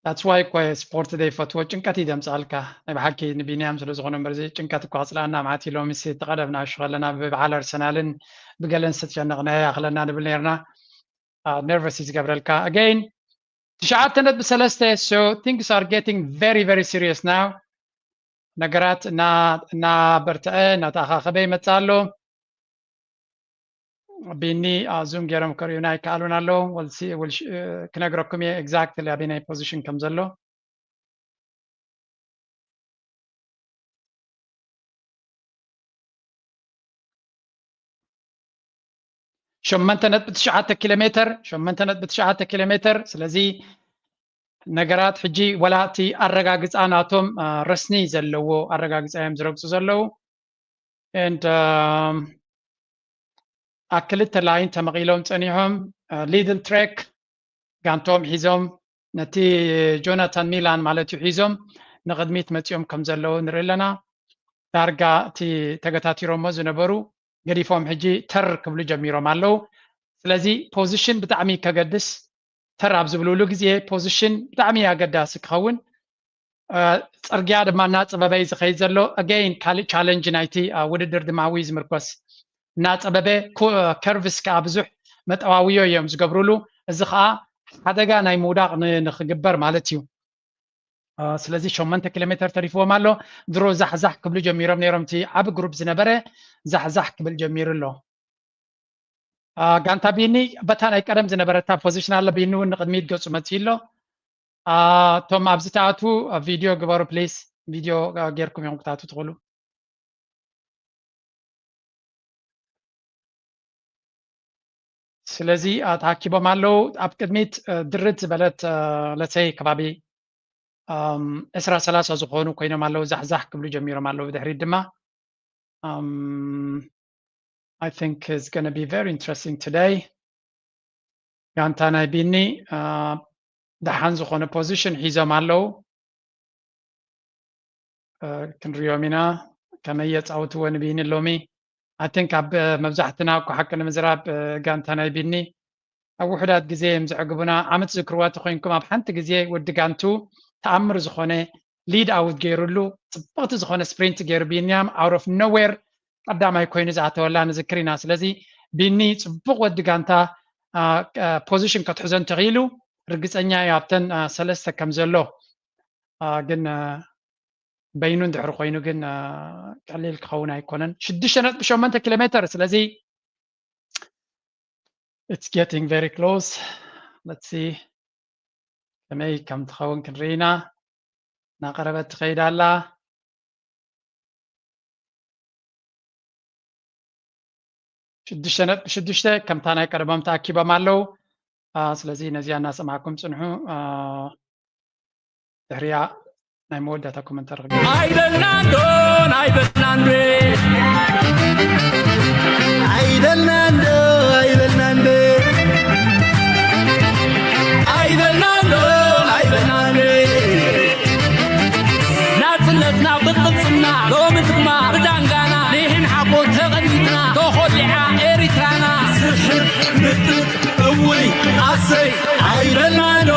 that's why እኮ ስፖርት ዘይፈትዎ፣ ጭንቀት እዩ ዘምፅኣልካ። ናይ ብሓቂ ንቢንያም ስለ ዝኾነ እምበር፣ እዚ ጭንቀት እኮ ኣፅላእና። ማዕት ሎሚስ ተቐደምና እሹ ከለና ብበዓል ኣርሰናልን ብገለን ዝተጨነቕናዮ ያኽለና ንብል ነርና። ነርቨስ እዩ ዝገብረልካ። Again ትሽዓተ ነጥቢ ሰለስተ። So things are getting very very serious now። ነገራት እናበርትዐ እናተኣኻኸበ ይመፅእ ኣሎ። ቢኒ ዙም ገይሮም ከርእዩና ይከኣሉን ኣለዉ። ክነግረኩም እየ ኤግዛክትሊ ኣበየናይ ፖዚሽን ከም ዘሎ። ሸመንተ ነጥቢ ትሽዓተ ኪሎ ሜትር፣ ሸመንተ ነጥቢ ትሽዓተ ኪሎ ሜትር። ስለዚ ነገራት ሕጂ ወላ እቲ ኣረጋግፃ ናቶም ረስኒ ዘለዎ ኣረጋግፃ እዮም ዝረግፁ ዘለዉ። And ኣብ ክልተ ላይን ተመቒሎም ፀኒሖም፣ ሊድል ትሬክ ጋንቶም ሒዞም ነቲ ጆናታን ሚላን ማለት እዩ ሒዞም ንቕድሚት መፂኦም ከም ዘለዉ ንርኢ ኣለና። ዳርጋ እቲ ተገታቲሮሞ ዝነበሩ ገዲፎም ሕጂ ተር ክብሉ ጀሚሮም ኣለዉ። ስለዚ ፖዚሽን ብጣዕሚ ከገድስ፣ ተር ኣብ ዝብልሉ ግዜ ፖዚሽን ብጣዕሚ ኣገዳሲ ክኸውን፣ ፅርግያ ድማ እናፅበበ እዩ ዝኸይድ ዘሎ። Again ካልእ ቻለንጅ ናይቲ ውድድር ድማ ኣብኡ እዩ ዝምርኮስ። እናፀበበ፣ ከርቭስ ከዓ ብዙሕ መጠዋውዮ እዮም ዝገብሩሉ። እዚ ከዓ ሓደጋ ናይ ምውዳቕ ንክግበር ማለት እዩ። ስለዚ ሸመንተ ኪሎ ሜትር ተሪፍዎም ኣሎ። ድሮ ዛሕዛሕ ክብሉ ጀሚሮም ነይሮም። እቲ ዓቢ ግሩፕ ዝነበረ ዛሕዛሕ ክብል ጀሚሩ ኣሎ። ጋንታ ቢኒ በታ ናይ ቀደም ዝነበረታ ፖዚሽን ኣለ። ቢኒ እውን ንቕድሚት ገፁ መፅኡ ኣሎ። እቶም ኣብዚ ተኣቱ ቪድዮ ግበሩ ፕሊስ። ቪድዮ ጌርኩም ኢኹም ክትኣቱ ትኽእሉ። ስለዚ ተኣኪቦም ኣለዉ። ኣብ ቅድሚት ድርት ዝበለት ለሰይ ከባቢ ዕስራ ሰላሳ ዝኾኑ ኮይኖም ኣለዉ። ዛሕዛሕ ክብሉ ጀሚሮም ኣለዉ። ብድሕሪት ድማ I think it's gonna be very interesting today። ጋንታ ናይ ቢኒ ደሓን ዝኾነ ፖዚሽን ሒዞም ኣለዉ። ክንሪኦም ኢና ከመይ የፃውትዎ ንቢኒ ሎሚ። I think ኣብ መብዛሕትና እኮ ሓቂ ንምዝራብ ጋንታ ናይ ቢኒ ኣብ ውሑዳት ግዜ እዮም ዘዕግቡና። ዓመት ዝክርዋ ተኮይንኩም ኣብ ሓንቲ ግዜ ወዲ ጋንቱ ተኣምር ዝኾነ ሊድ ኣውት ገይሩሉ፣ ፅብቕቲ ዝኾነ ስፕሪንት ገይሩ ቢንያም out of nowhere ቀዳማይ ኮይኑ ዝኣተወላ ንዝክር ኢና። ስለዚ ቢኒ ፅቡቕ ወዲ ጋንታ ፖዚሽን ከትሕዞ እንተኽኢሉ ርግፀኛ እዩ ኣብተን ሰለስተ ከም ዘሎ። ግን በይኑ እንድሕር ኮይኑ ግን ቀሊል ክኸውን ኣይኮነን። ሽዱሽተ ነጥቢ ሸሞንተ ኪሎ ሜትር። ስለዚ it's getting very close. Let's see ከመይ ከም ትኸውን ክንርኢ ኢና። እናቐረበት ትኸይድ ኣላ። ሽዱሽተ ነጥቢ ሽዱሽተ ከምታ ናይ ቀደሞም ተኣኪቦም ኣለዉ። ስለዚ ነዚኣ እናሰማዕኩም ፅንሑ። ድሕሪኣ ናይ መወዳእታ ኮመንተሪ ክገብር። ኣይበልናን ዶ ኣይበልናን ዶ ኣይበልናን ዶ ኣይበልናን ዶ ኣይበልናን ዶ ኣይበልናን ዶ ናጽነትና ብቅልጽምና ሎሚ ድማ ብዳንጋና ንሕን ሓቦ ተቐኒትና ተኾሊዓ ኤሪትራና ስሕር ምጥጥ እውይ ኣሰይ ኣይበልናን ዶ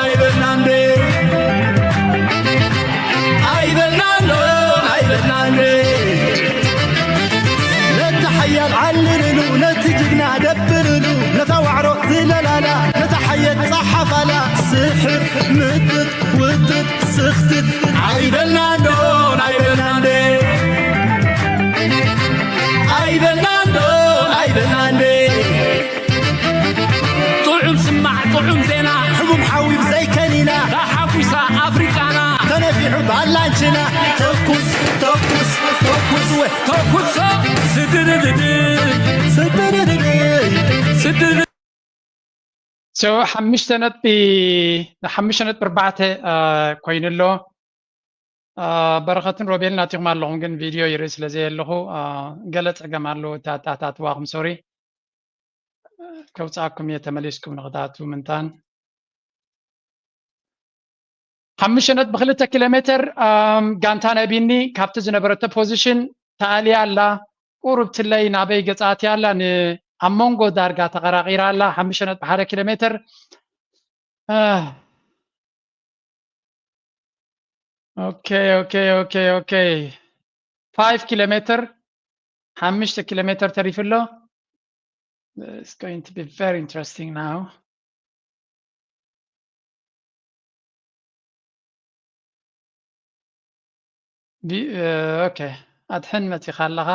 ኣይበልናን ዶ ኣይበልናን ዶ ኣይበልናን ዶ ነቲ ሓያል ዓልልሉ ነቲ ጅግና ደብርሉ ነታ ዋዕሮ ዝለላላ ነታ ሓየት ጸሓፋላ ስሕር ምጥጥ ውጥጥ ስኽትት ኣይበልናን ዶ ኣይበልናን ዶ ኣይበልናን ዶ ኣይበልናን ዶ ጥዑም ስማዕ ተኩሶ ስድድድድ ስድድድድ ስድድድ So ሓሙሽተ ነጥቢ ሓሙሽተ ነጥቢ ኣርባዕተ ኮይኑ ኣሎ። በረኸትን ሮቤል ናቲኹም ኣለኹም፣ ግን ቪድዮ ይርኢ ስለ ዘየለኹ ገለ ፀገም ኣለዎ። ታታታትዋኹም ሶሪ ከውፃኩም እየ፣ ተመሊስኩም ንክታቱ ምንታን ሓሙሽተ ነጥቢ ክልተ ኪሎ ሜትር ጋንታ ናይ ቢኒ ካብቲ ዝነበረቶ ፖዚሽን ተኣልያ ኣላ። ቁሩብ ትለይ ናበይ ገጻት ኣላ፣ ንኣብ መንጎ ዳርጋ ተቐራቒራ ኣላ። ሓሙሽተ ነጥቢ ሓደ ኪሎ ሜትር ኦኬ ኦኬ ኦኬ ኦኬ ፋይቭ ኪሎ ሜትር ሓሙሽተ ኪሎ ሜትር ተሪፉ ኣሎ። It's going to be very interesting now. ኦኬ ኣድሕን መፂኻ ኣለኻ።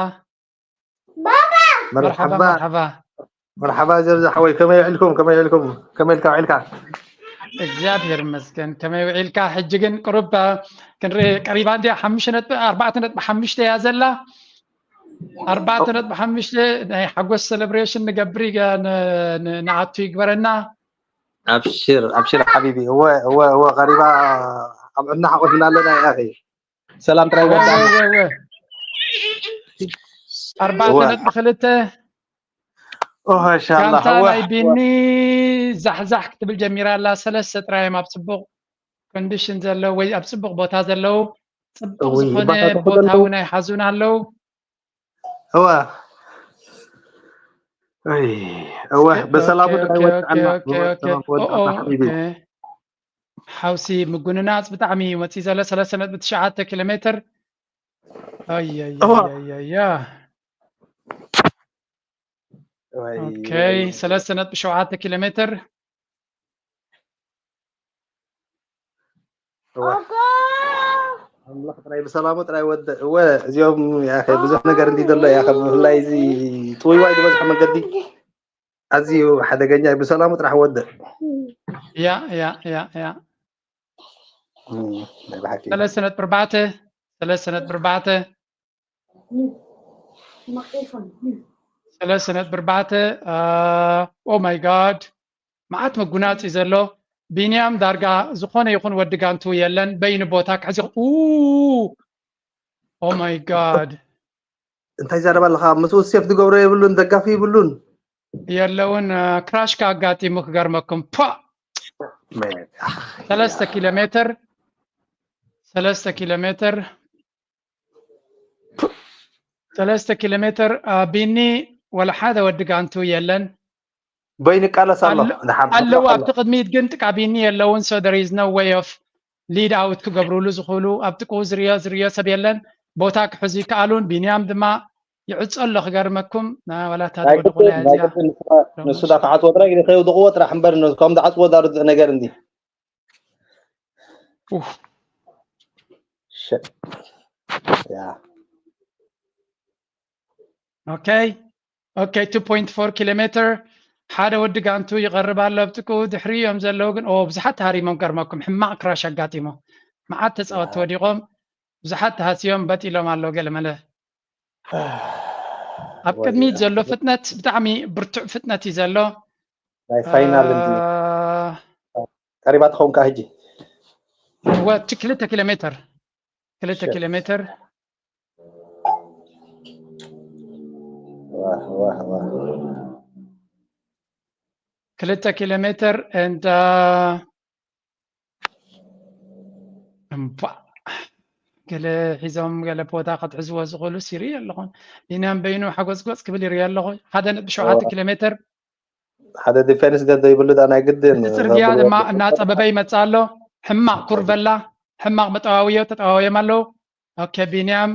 መርሓባ መርሓባ። መርሓባ ዘርዛ ሓወይ፣ ከመይ ውዒልኩም? ከመይ ውዒልኩም? ከመይ ኢልካ ውዒልካ? እግዚኣብሔር ይመስገን። ከመይ ውዒልካ? ሕጂ ግን ቅሩብ ክንርኢ ቀሪባ እንዲያ። ሓሙሽተ ነጥቢ ኣርባዕተ ነጥቢ ሓሙሽተ እያ ዘላ። ኣርባዕተ ነጥቢ ሓሙሽተ ናይ ሓጎስ ሴሌብሬሽን ንገብር ንኣቱ ይግበረና። ኣብሽር ኣብሽር ሓቢቢ። እወ እወ እወ ቀሪባ ኣብ ዕድና ሓቆፍና ኣለና። ያኺ ሰላም ጥራይ ወዳ ኣርባዕተ ነጥቢ ክልተ ጋንታ ናይ ቢኒ ዛሕዛሕ ክትብል ጀሚራ ኣላ። ሰለስተ ጥራይ እዮም ኣብ ፅቡቕ ኮንዲሽን ዘለዉ ወይ ኣብ ፅቡቕ ቦታ ዘለዉ፣ ፅቡቕ ዝኾነ ቦታ እውን ኣይሓዙን ኣለዉ። እወ እወ ብሰላሙ ጥራይ ወድዓና። ሓውሲ ምጉንናፅ ብጣዕሚ እዩ መፅኡ ዘሎ። ሰለስተ ነጥቢ ትሽዓተ ኪሎ ሜትር ኣያያያያ ኦኬ ሰለስተ ነጥቢ ሸውዓተ ኪሎ ሜትር ኣምላኽ ጥራይ ብሰላሙ ጥራይ ወደ እወ እዚኦም ያኸ ብዙሕ ነገር እንዲ ዘሎ ያኸ ብፍላይ እዚ ጥውይዋይ ዝበዝሖ መንገዲ ኣዝዩ ሓደገኛ እዩ። ብሰላሙ ጥራሕ ወደ ያ ያ ያ ያ ሰለስተ ነጥቢ ኣርባዕተ ሰለስተ ነጥቢ ኣርባዕተ ሰለስተ ነጥቢ ኣርባዕተ ኦ ማይ ጋድ መዓት መጉናፂ ዘሎ ቢንያም ዳርጋ ዝኾነ ይኹን ወዲ ጋንቱ የለን በይኑ ቦታ ክሕዚ ኦ ማይ ጋድ እንታይ ዛረባ ኣለካ? ምስኡ ሴፍ ዝገብሮ የብሉን፣ ደጋፊ ይብሉን የለውን። ክራሽ ካጋጢሙ ክገርመኩም ፓ ሰለስተ ኪሎ ሜትር ሰለስተ ኪሎ ሜትር ሰለስተ ኪሎ ሜትር ቢኒ ወላ ሓደ ወዲ ጋንቱ የለን። በይኑ ይቃለስ ኣሎ ኣለዉ ኣብቲ ቅድሚት ግን ጥቃ ቢኒ የለውን። So there is no way of lead out ክገብሩሉ ዝኽእሉ ኣብ ጥቅኡ ዝርዮ ዝርዮ ሰብ የለን። ቦታ ክሕዙ ይከኣሉን ቢንያም ድማ ይዕጾ ኣሎ ክገርመኩም። ወላ እታ ወዲቑላ እያ እዚኣ ንሱ ዳ ክዓጽዎ ጥራይ ከይውድቕዎ ጥራሕ እምበር ከም ዝዓጽዎ ዳ ርድእ ነገር እንዲ ኦኬ ኦኬ two point four ኪሎ ሜትር ሓደ ወዲ ጋንቱ ይቐርብ ኣሎ ኣብ ጥቅኡ ድሕሪ እዮም ዘለዉ ግን ኦ ብዙሓት ተሃሪሞም ገርመኩም ሕማቕ ክራሽ ኣጋጢሙ መዓት ተፃወትቲ ወዲቖም ብዙሓት ተሃስዮም በጢሎም ኣለዉ ገለመለ ኣብ ቅድሚት ዘሎ ፍጥነት ብጣዕሚ ብርቱዕ ፍጥነት እዩ ዘሎ ናይ ፋይናል ቀሪባ ትኸውን ከዓ ሕጂ ወቲ ክልተ ኪሎ ሜትር ክልተ ኪሎ ሜትር ክልተ ኪሎ ሜትር and እምባ ገለ ሒዞም ገለ ቦታ ከትሕዝዎ ዝኽእሉ ሲሪ ኣለኹን ቢንያም በይኑ ሓጎፅጎፅ ክብል ይርኢ ኣለኹ ሓደ ነጥቢ ሸውዓተ ኪሎ ሜትር ሓደ ዲፌንስ ገ ዘይብሉ ዳ ናይ ግድን እቲ ፅርግያ ድማ እናፀበበ ይመፅእ ኣሎ ሕማቕ ኩርቨላ ሕማቕ መጠዋውዮ ተጠዋውዮም ኣለዉ ኦኬ ቢንያም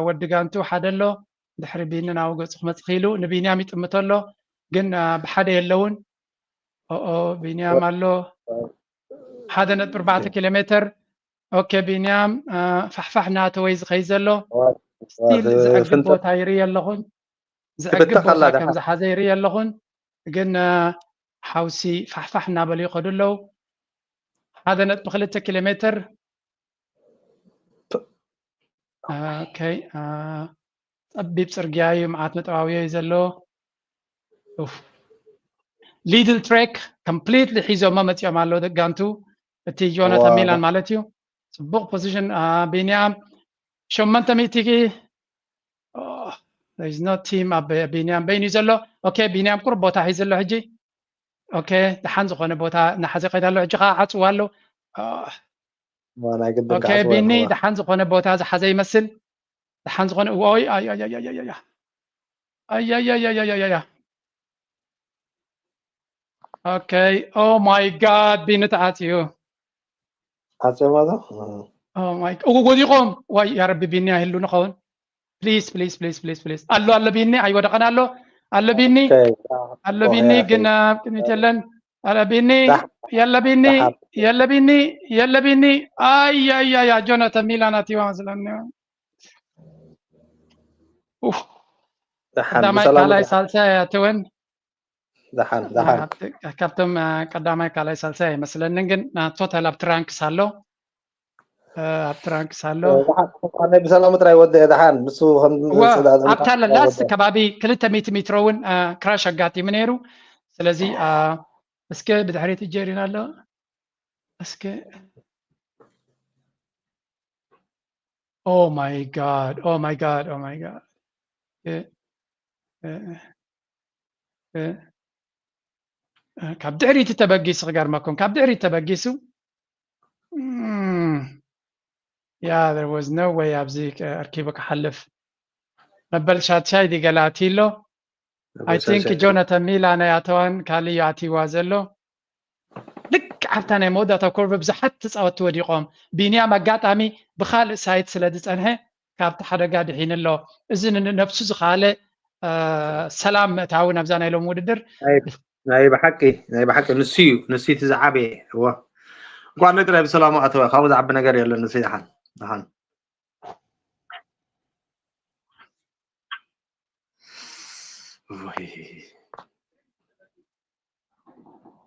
ወዲ ጋንቱ ሓደ ኣሎ ድሕሪ ቢኒ ናብኡ ገፁ ክመፅእ ክኢሉ ንቢንያም ይጥምቶ ኣሎ ግን ብሓደ የለውን ኦኦ ቢንያም ኣሎ ሓደ ነጥቢ ኣርባዕተ ኪሎ ሜትር ኦኬ ቢንያም ፋሕፋሕ እናተወይ ዝኸይ ዘሎ ስቲል ዘዕግብ ቦታ ይርኢ ኣለኹን ዘዕግብ ቦታ ከም ዝሓዘ ይርኢ ኣለኹን ግን ሓውሲ ፋሕፋሕ እናበሉ ይኸዱ ኣለዉ ሓደ ነጥቢ ክልተ ኪሎ ሜትር ኦኬ ጸቢብ ጽርግያ እዩ፣ መዓት መጠባብዮ እዩ ዘሎ። ኡፍ። Lidl Trek completely ሒዞሞ መጺኦም ኣለዉ ደጋንቱ። እቲ ጆናታን ዋ፣ ሚላን ማለት እዩ። ጽቡቕ position፣ አ፣ ቢንያም ሸሞንተ ሚእቲ። Oh, there is no team ኣብ ቢንያም በይኑ እዩ ዘሎ። ኦኬ፣ ቢንያም ቁሩብ ቦታ ሒዙ ኣሎ ሕጂ። ኦኬ፣ ደሓን ዝኾነ ቦታ እናሓዘ ይኸይድ ኣሎ። ሕጂ ኸዓ ዓጽዋ ኣሎ። አ፣ ዋ፣ ናይ ግድን ኦኬ፣ ክዓጽዋ ቢኒ ኣለዋ። ደሓን ዝኾነ ቦታ ዝሓዘ ይመስል። ደሓን ዝኾነ፣ ኦይ፣ ኣይ፣ ኣይ፣ ኣይ፣ ኣይ፣ ኣይ። ኣይ፣ ኣይ፣ ኣይ፣ ኣይ፣ ኣይ፣ ኣይ፣ ኣይ። ኦኬ፣ oh my God፣ ቢኒ ተዓጽዩ። ዓጽዮማ ዶ? Oh my፣ ኡ፣ ወዲቖም። ዋይ፣ ያ ረቢ፣ ቢኒ ኣይህሉ ንኸውን። Please፣ please፣ please፣ please፣ please። ኣሎ፣ ኣሎ፣ ቢኒ ኣይወደቐን ኣሎ። ኣሎ፣ ቢኒ። ኦኬ፣ ኣሎ፣ ኦ፣ ቢኒ ያ ግን ኣኺ። ኣብ ቅድሚት የለን። ኣለ፣ ቢኒ። ዳሕ-፣ የለ፣ ቢኒ። ዳሓር። የለ፣ ቢኒ። የለ፣ ቢኒ። ኣይ፣ ኣይ፣ ኣይ፣ ኣይ፣ ጆናታን ሚላን ኣቲዋ መስለኒ። ኡፍ። ደሓን፣ ቀዳማይ፣ ብሰላም ካልኣይ፣ ውጻእ። ሳልሳይ ኣቲወን። ደሓን፣ ደሓን። ኣብቲ-፣ ካብቶም፣ አ፣ ቀዳማይ፣ ካልኣይ፣ ሳልሳይ ኣይመስለንን፣ ግን፣ አ፣ ቶታል ኣብ ትራንክስ ኣሎ። አ፣ ኣብ ትራንክስ ኣሎ። እ፣ ደሓን፣ ደሓን፣ ብሰላም ጥራይ ወደ፣ ደሓን። ንሱ ከም እዋ፣ ዝመጽእ ደኣ ኣብታ ዘምታ ለላስ ወደ። ከባቢ ክልተ ሚእቲ ሜትሮ እውን፣ አ፣ ክራሽ ኣጋጢሙ ነይሩ። ስለዚ፣ አ፣ እስከ ብድሕሪት እጀሪና ኣሎ። እስከ፣ oh my God፣ oh my God፣ oh my God። እ፣ እ፣ እ፣ እ፣ ካብ ድሕሪት ተበጊሱ፣ ክገርመኩም፣ ካብ ድሕሪት ተበጊሱ። እም፣ ያ፣ there was no way ኣብዚ ከ-፣ ኣርኪቡ ክሓልፍ። መበል ሻድሻይ ድዩ ገለ ኣትዩ ኣሎ። I think ጆናታን ሚላን ኣይኣተዋን፣ ካልእ እዩ ኣትይዋ ዘሎ። ልክዕ ኣብታ ናይ መወዳእታ ኮርቨ ብዙሓት ተጻወትቲ ወዲቖም። ቢንያም ኣጋጣሚ ብኻልእ ሳይት ስለ ዝጸንሐ ካብቲ ሓደጋ ድሒኑ ኣሎ። እዚ ንነብሱ ዝኸኣለ፣ አ፣ ሰላም ምእታዊ ናብዛ ናይ ሎም ውድድር። ናይ፣ ናይ ብሓቂ፣ ናይ ብሓቂ ንሱ እዩ፣ ንሱ እዩ እቲ ዝዓበየ። እወ። እንኳን ጥራይ ብሰላሙ ኣተወ፣ ካብኡ ዝዓቢ ነገር የለን። ንሱ ደሓን፣ ደሓን። ወይ።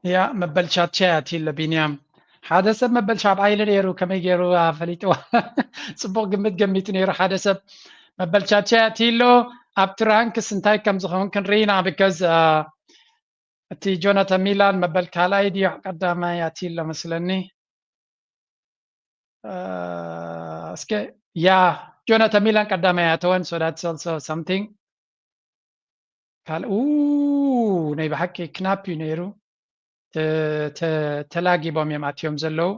ያ፣ መበል ሻድሻይ ኣትዩ ኣሎ ቢንያም። ሓደ ሰብ መበል ሻብዓይ ኢሉ ነይሩ፣ ከመይ ገይሩ፣ አ፣ ፈሊጥዎ? ጽቡቕ ግምት ገሚቱ ነይሩ ሓደ ሰብ። መበል ሻድሻይ ኣትዩ ኣሎ። ኣብቲ ራንክስ እንታይ ከም ዝኸውን ክንርኢ ኢና፣ because፣ አ፣ እቲ ጆናታን ሚላን መበል ካልኣይ ድዩ ቀዳማይ ኣትዩ ኣሎ መስለኒ። አ፣ እስከ፣ ያ፣ ጆናታን ሚላን ቀዳማይ ኣተወን፣ so that's also something። ካልእ፣ ኡ፣ ናይ ብሓቂ ክናፕ እዩ ነይሩ። ተ-፣ ተ-፣ ተላጊቦም እዮም ኣትዮም ዘለዉ።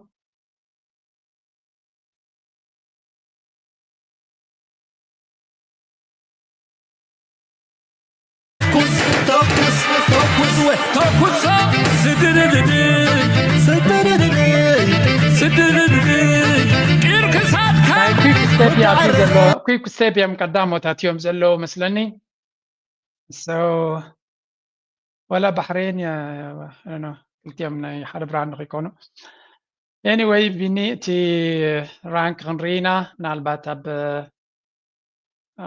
ተኩስ፣ ተኩስ፣ ተኩስ፣ ተኩስ፣ ስድድድድ፣ ስድድድድ፣ ስድድድድ፣ ቂር ክሳድካ ናይ ኩክ ስቴፕ እዩ ኣትዩ ዘሎ። ኩክ ስቴፕ እዮም ቀዳሞት ኣትዮም ዘለዉ መስለኒ። So፣ ወላ ባሕሬን፣ ያ፣ I don't know፣ ክልቲኦም ናይ ሓደ ብራንድ ከይኮኑ። Anyway፣ ቢኒ፣ እቲ ራንክ ክንርኢ ኢና። ምናልባት ኣብ፣ አ፣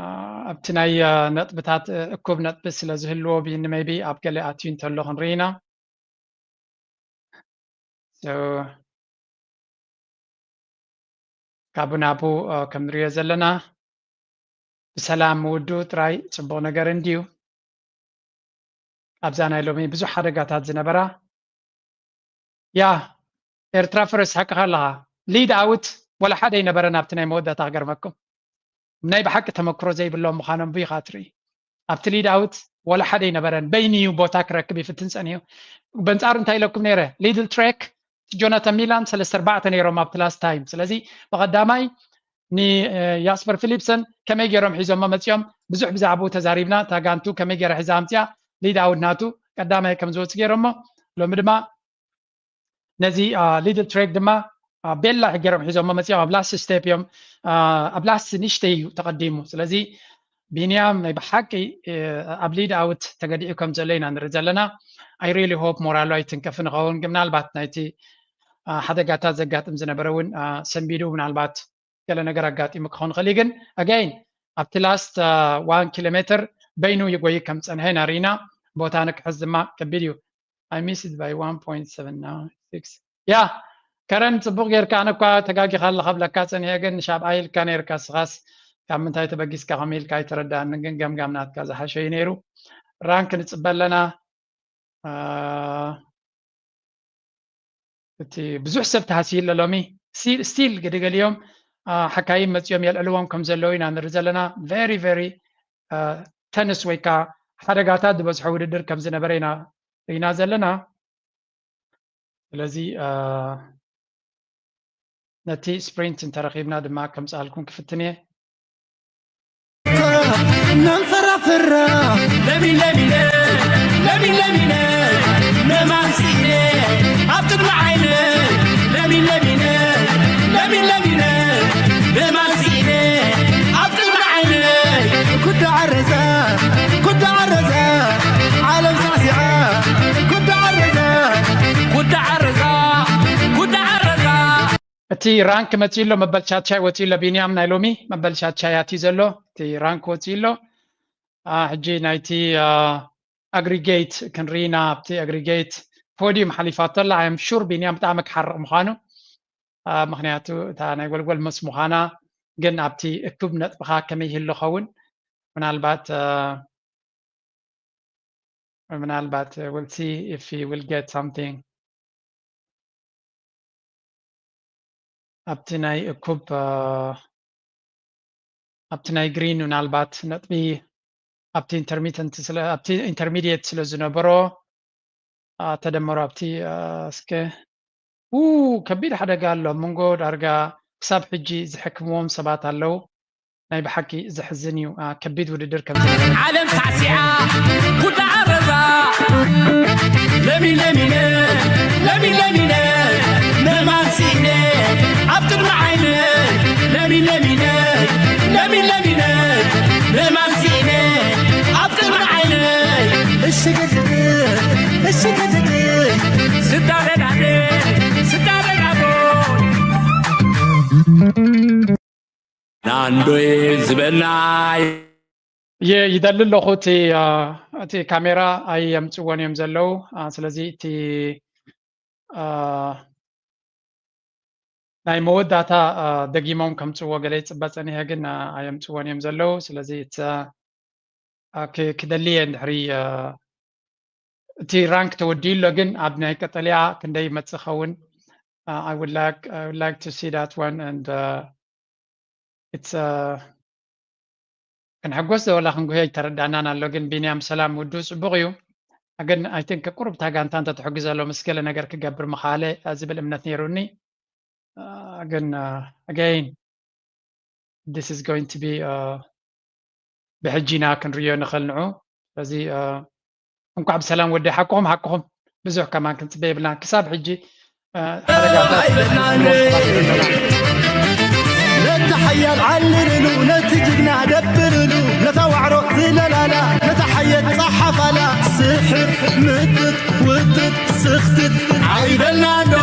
ኣብቲ ናይ፣ አ፣ ነጥብታት፣ እ፣ እኩብ ነጥቢ ስለ ዝህልዎ፣ ቢኒ፣ maybe ኣብ ገለ ኣትዩ እንተሎ ክንርኢ ኢና። So፣ ካብኡ ናብኡ፣ አ፣ ከም ንሪኦ ዘለና፣ ብሰላም ምውድኡ ጥራይ ጽቡቕ ነገር እንድዩ። ኣብዛ ናይ ሎሚ ብዙሕ ሓደጋታት ዝነበራ፣ ያ፣ ኤርትራ ፈረስ፣ ሓቅኻ ኣለኻ። ሊድ ኣውት ወላ ሓደ ኣይነበረን ኣብቲ ናይ መወዳእታ፣ ክገርመኩም። ናይ ብሓቂ ተመክሮ ዘይብሎም ምዃኖም ብኢኻ ትርኢ። ኣብቲ ሊድ ኣውት ወላ ሓደ ኣይነበረን። በይኑ እዩ ቦታ ክረክብ ይፍትን ጸኒሑ። በንጻሩ እንታይ ኢለኩም ነይረ? ሊድል ትሬክ፣ ጆናታን ሚላን ሰለስተ ኣርባዕተ ነይሮም ኣብቲ ላስት ታይም። ስለዚ ብቐዳማይ ን፣ እ፣ ያስፐር ፊሊፕሰን ከመይ ገይሮም ሒዞሞ መጺኦም? ብዙሕ ብዛዕባኡ ተዛሪብና። እታ ጋንቱ ከመይ ገይራ ሒዛ ኣምጺኣ፣ ሊድ ኣውት ናቱ ቀዳማይ ከም ዝወጽእ ገይሮሞ። ሎሚ ድማ ነዚ፣ አ፣ ሊድል ትሬክ ድማ፣ አ፣ ቤላ ገይሮም ሒዞሞ መጺኦም። ኣብ ላስት ስቴፕ እዮም፣ አ፣ ኣብ ላስት ንእሽተይ እዩ ተቐዲሙ። ስለዚ ቢንያም ናይ ብሓቂ፣ እ፣ ኣብ ሊድ ኣውት ተገዲዑ ከም ዘሎ ኢና ንርኢ ዘለና። I really hope ሞራሉ ኣይትንከፍን ይኸውን። ግን ምናልባት ናይቲ፣ አ፣ ሓደጋታት ዘጋጥም ዝነበረ እውን፣ አ፣ ሰንቢዱ ምናልባት ገለ ነገር ኣጋጢሙ ክኸውን ይኽእል እዩ። ግን ኣጋይን ኣብቲ ላስት፣ አ፣ ዋን ኪሎ ሜትር በይኑ ይጎይ ከም ዝጸንሐ ኢና ርኢና። ቦታ ንክሕዝ ድማ ከቢድ እዩ። I missed by one point seven now, six። ያ፣ ከረን፣ ጽቡቕ ጌርካ፣ ኣነ እኳ ተጋጊኻ ኣለኻ ብለካ ጸኒሐ፣ ግን ሻብዓይ ኢልካ ኔርካ፣ ስኻስ ካብ ምንታይ ተበጊስካ ከመይ ኢልካ ኣይተረዳእንን፣ ግን ገምጋም ናትካ ዝሓሸ እዩ ነይሩ። ራንክ ንጽበ ኣለና። አ፣ እቲ ብዙሕ ሰብ ተሃስዩ ኣሎ ሎሚ። ስቲል፣ ስቲል ገደገሊኦም፣ አ፣ ሓካይም መጺኦም የልዕልዎም ከም ዘለዉ ኢና ንርኢ ዘለና። ቨሪ፣ ቨሪ፣ አ፣ ተንስ ወይ ከኣ ሓደጋታት ዝበዝሖ ውድድር ከም ዝነበረ ኢና ርኢና ዘለና። ስለዚ፣ አ፣ ነቲ ስፕሪንት እንተረኺብና ድማ ከምጽኣልኩም ክፍትን እየ። ነንፈራፈራ ለሚ ለሚነ ለሚ ለሚነ ነማን ስኢነ ኣብ ቅድሚ ዓይነ ለሚ ለሚነ ለሚ ለሚነ ነማን ስኢነ ኣብ ቅድሚ ዓይነ ኩዳ ዓረዛ ኩዳ ዓረዛ ዓለም ሳዕሲዓ ኩዳ ዓረዛ ኩዳ ዓረዛ ኩዳ ዓረዛ እቲ ራንክ መጺኡ ኣሎ፣ መበል ቻቻይ ወጺኡ ኣሎ። ቢንያም ናይ ሎሚ መበል ቻቻይ ኣትዩ ዘሎ፣ እቲ ራንክ ወጺኡ ኣሎ። አ፣ ሕጂ ናይቲ፣ አ፣ ኣግሪጌት ክንርኢ ኢና። ኣብቲ ኣግሪጌት ፖዲዩም ሓሊፋቶ ኣላ። ኣይ ኣም ሹር ቢንያም ብጣዕሚ ክሓርቕ ምዃኑ፣ አ፣ ምኽንያቱ እታ ናይ ጎልጎል ምስ ምዃና፣ ግን ኣብቲ እኩብ ነጥብኻ ከመይ ይህሉ ኸውን? ምናልባት፣ አ፣ ምናልባት፣ uh, we'll see if he will get something። ኣብቲ ናይ እኩብ፣ uh, ኣብቲ ናይ ግሪን ምናልባት ነጥቢ ኣብቲ ኢንተርሚተንት ስለ፣ ኣብቲ ኢንተርሚዲየት ስለ ዝነበሮ፣ uh፣ ተደመሩ ኣብቲ፣ uh፣ እስከ ው፣ ከቢድ ሓደጋ ኣሎ። ኣብ መንጎ ዳርጋ ክሳብ ሕጂ ዝሕክምዎም ሰባት ኣለዉ። ናይ ብሓቂ ዘሕዝን እዩ። አ፣ ከቢድ ውድድር ከም ዝነበረ። ዓለም ሳዕሲዓ ጉዳ ዓረዛ ለሚ ለሚነ ለሚ ለሚነ ነማን ስኢነ ኣብ ቅድሚ ዓይነ ለሚ ለሚነ ለሚ ለሚነ ነማን ስኢነ ኣብ ቅድሚ ዓይነ እሽግድድ እሽግድድ ስዳረዳደ ስዳረዳዶ ናንዶይ ዝበልና ይ-፣ ይደሊ ኣለኹ። እቲ፣ አ፣ እቲ ካሜራ ኣየምጽዎን እዮም ዘለዉ። አ፣ ስለዚ እቲ፣ አ፣ ናይ መወዳእታ፣ አ፣ ደጊሞም ከምጽዎ ገለ ይጽበ ጸኒሐ፣ ግን፣ አ፣ ኣየምጽዎን እዮም ዘለዉ። ስለዚ እቲ፣ አ፣ ክ-፣ ክደሊ እየ እንድሕሪ፣ አ፣ እቲ ራንክ ተወዲኡ ኣሎ፣ ግን ኣብ ናይ ቀጠልያ ክንደይ ይመጽእ ኸውን? Uh, I would like, I would like to see that one and, uh, it's, uh, ክንሕጎስ ዶ ወላ ክንጉህዮ ኣይተረዳእናን ኣሎ፣ ግን ቢንያም ሰላም ውዱእ ጽቡቕ እዩ። ግን I think ቁሩብ እታ ጋንታ እንተትሕግዘ ኣሎ ምስ ገለ ነገር ክገብር ምኻለ፣ uh፣ ዝብል እምነት ነይሩኒ። Uh፣ ግን፣ uh፣ again this is going to be, uh፣ ብሕጂ ኢና ክንርእዮ ንኽእል ንዑ። ስለዚ፣ አ፣ እንኳዕ ብሰላም ወደ ሓቅኹም፣ ሓቅኹም ብዙሕ ከማን ክንጽበ የብልና። ክሳብ ሕጂ፣ አ፣ ሓደጋታት ኣይበልናን። ነቲ ሓያል ዓልልሉ፣ ነቲ ጅግና ደብርሉ፣ ነታ ዋዕሮ ዝለላላ፣ ነታ ሓየት ጸሓፋላ፣ ስሕት ምጥት ውጥት ስኽትት ኣይበልናን ዶ፣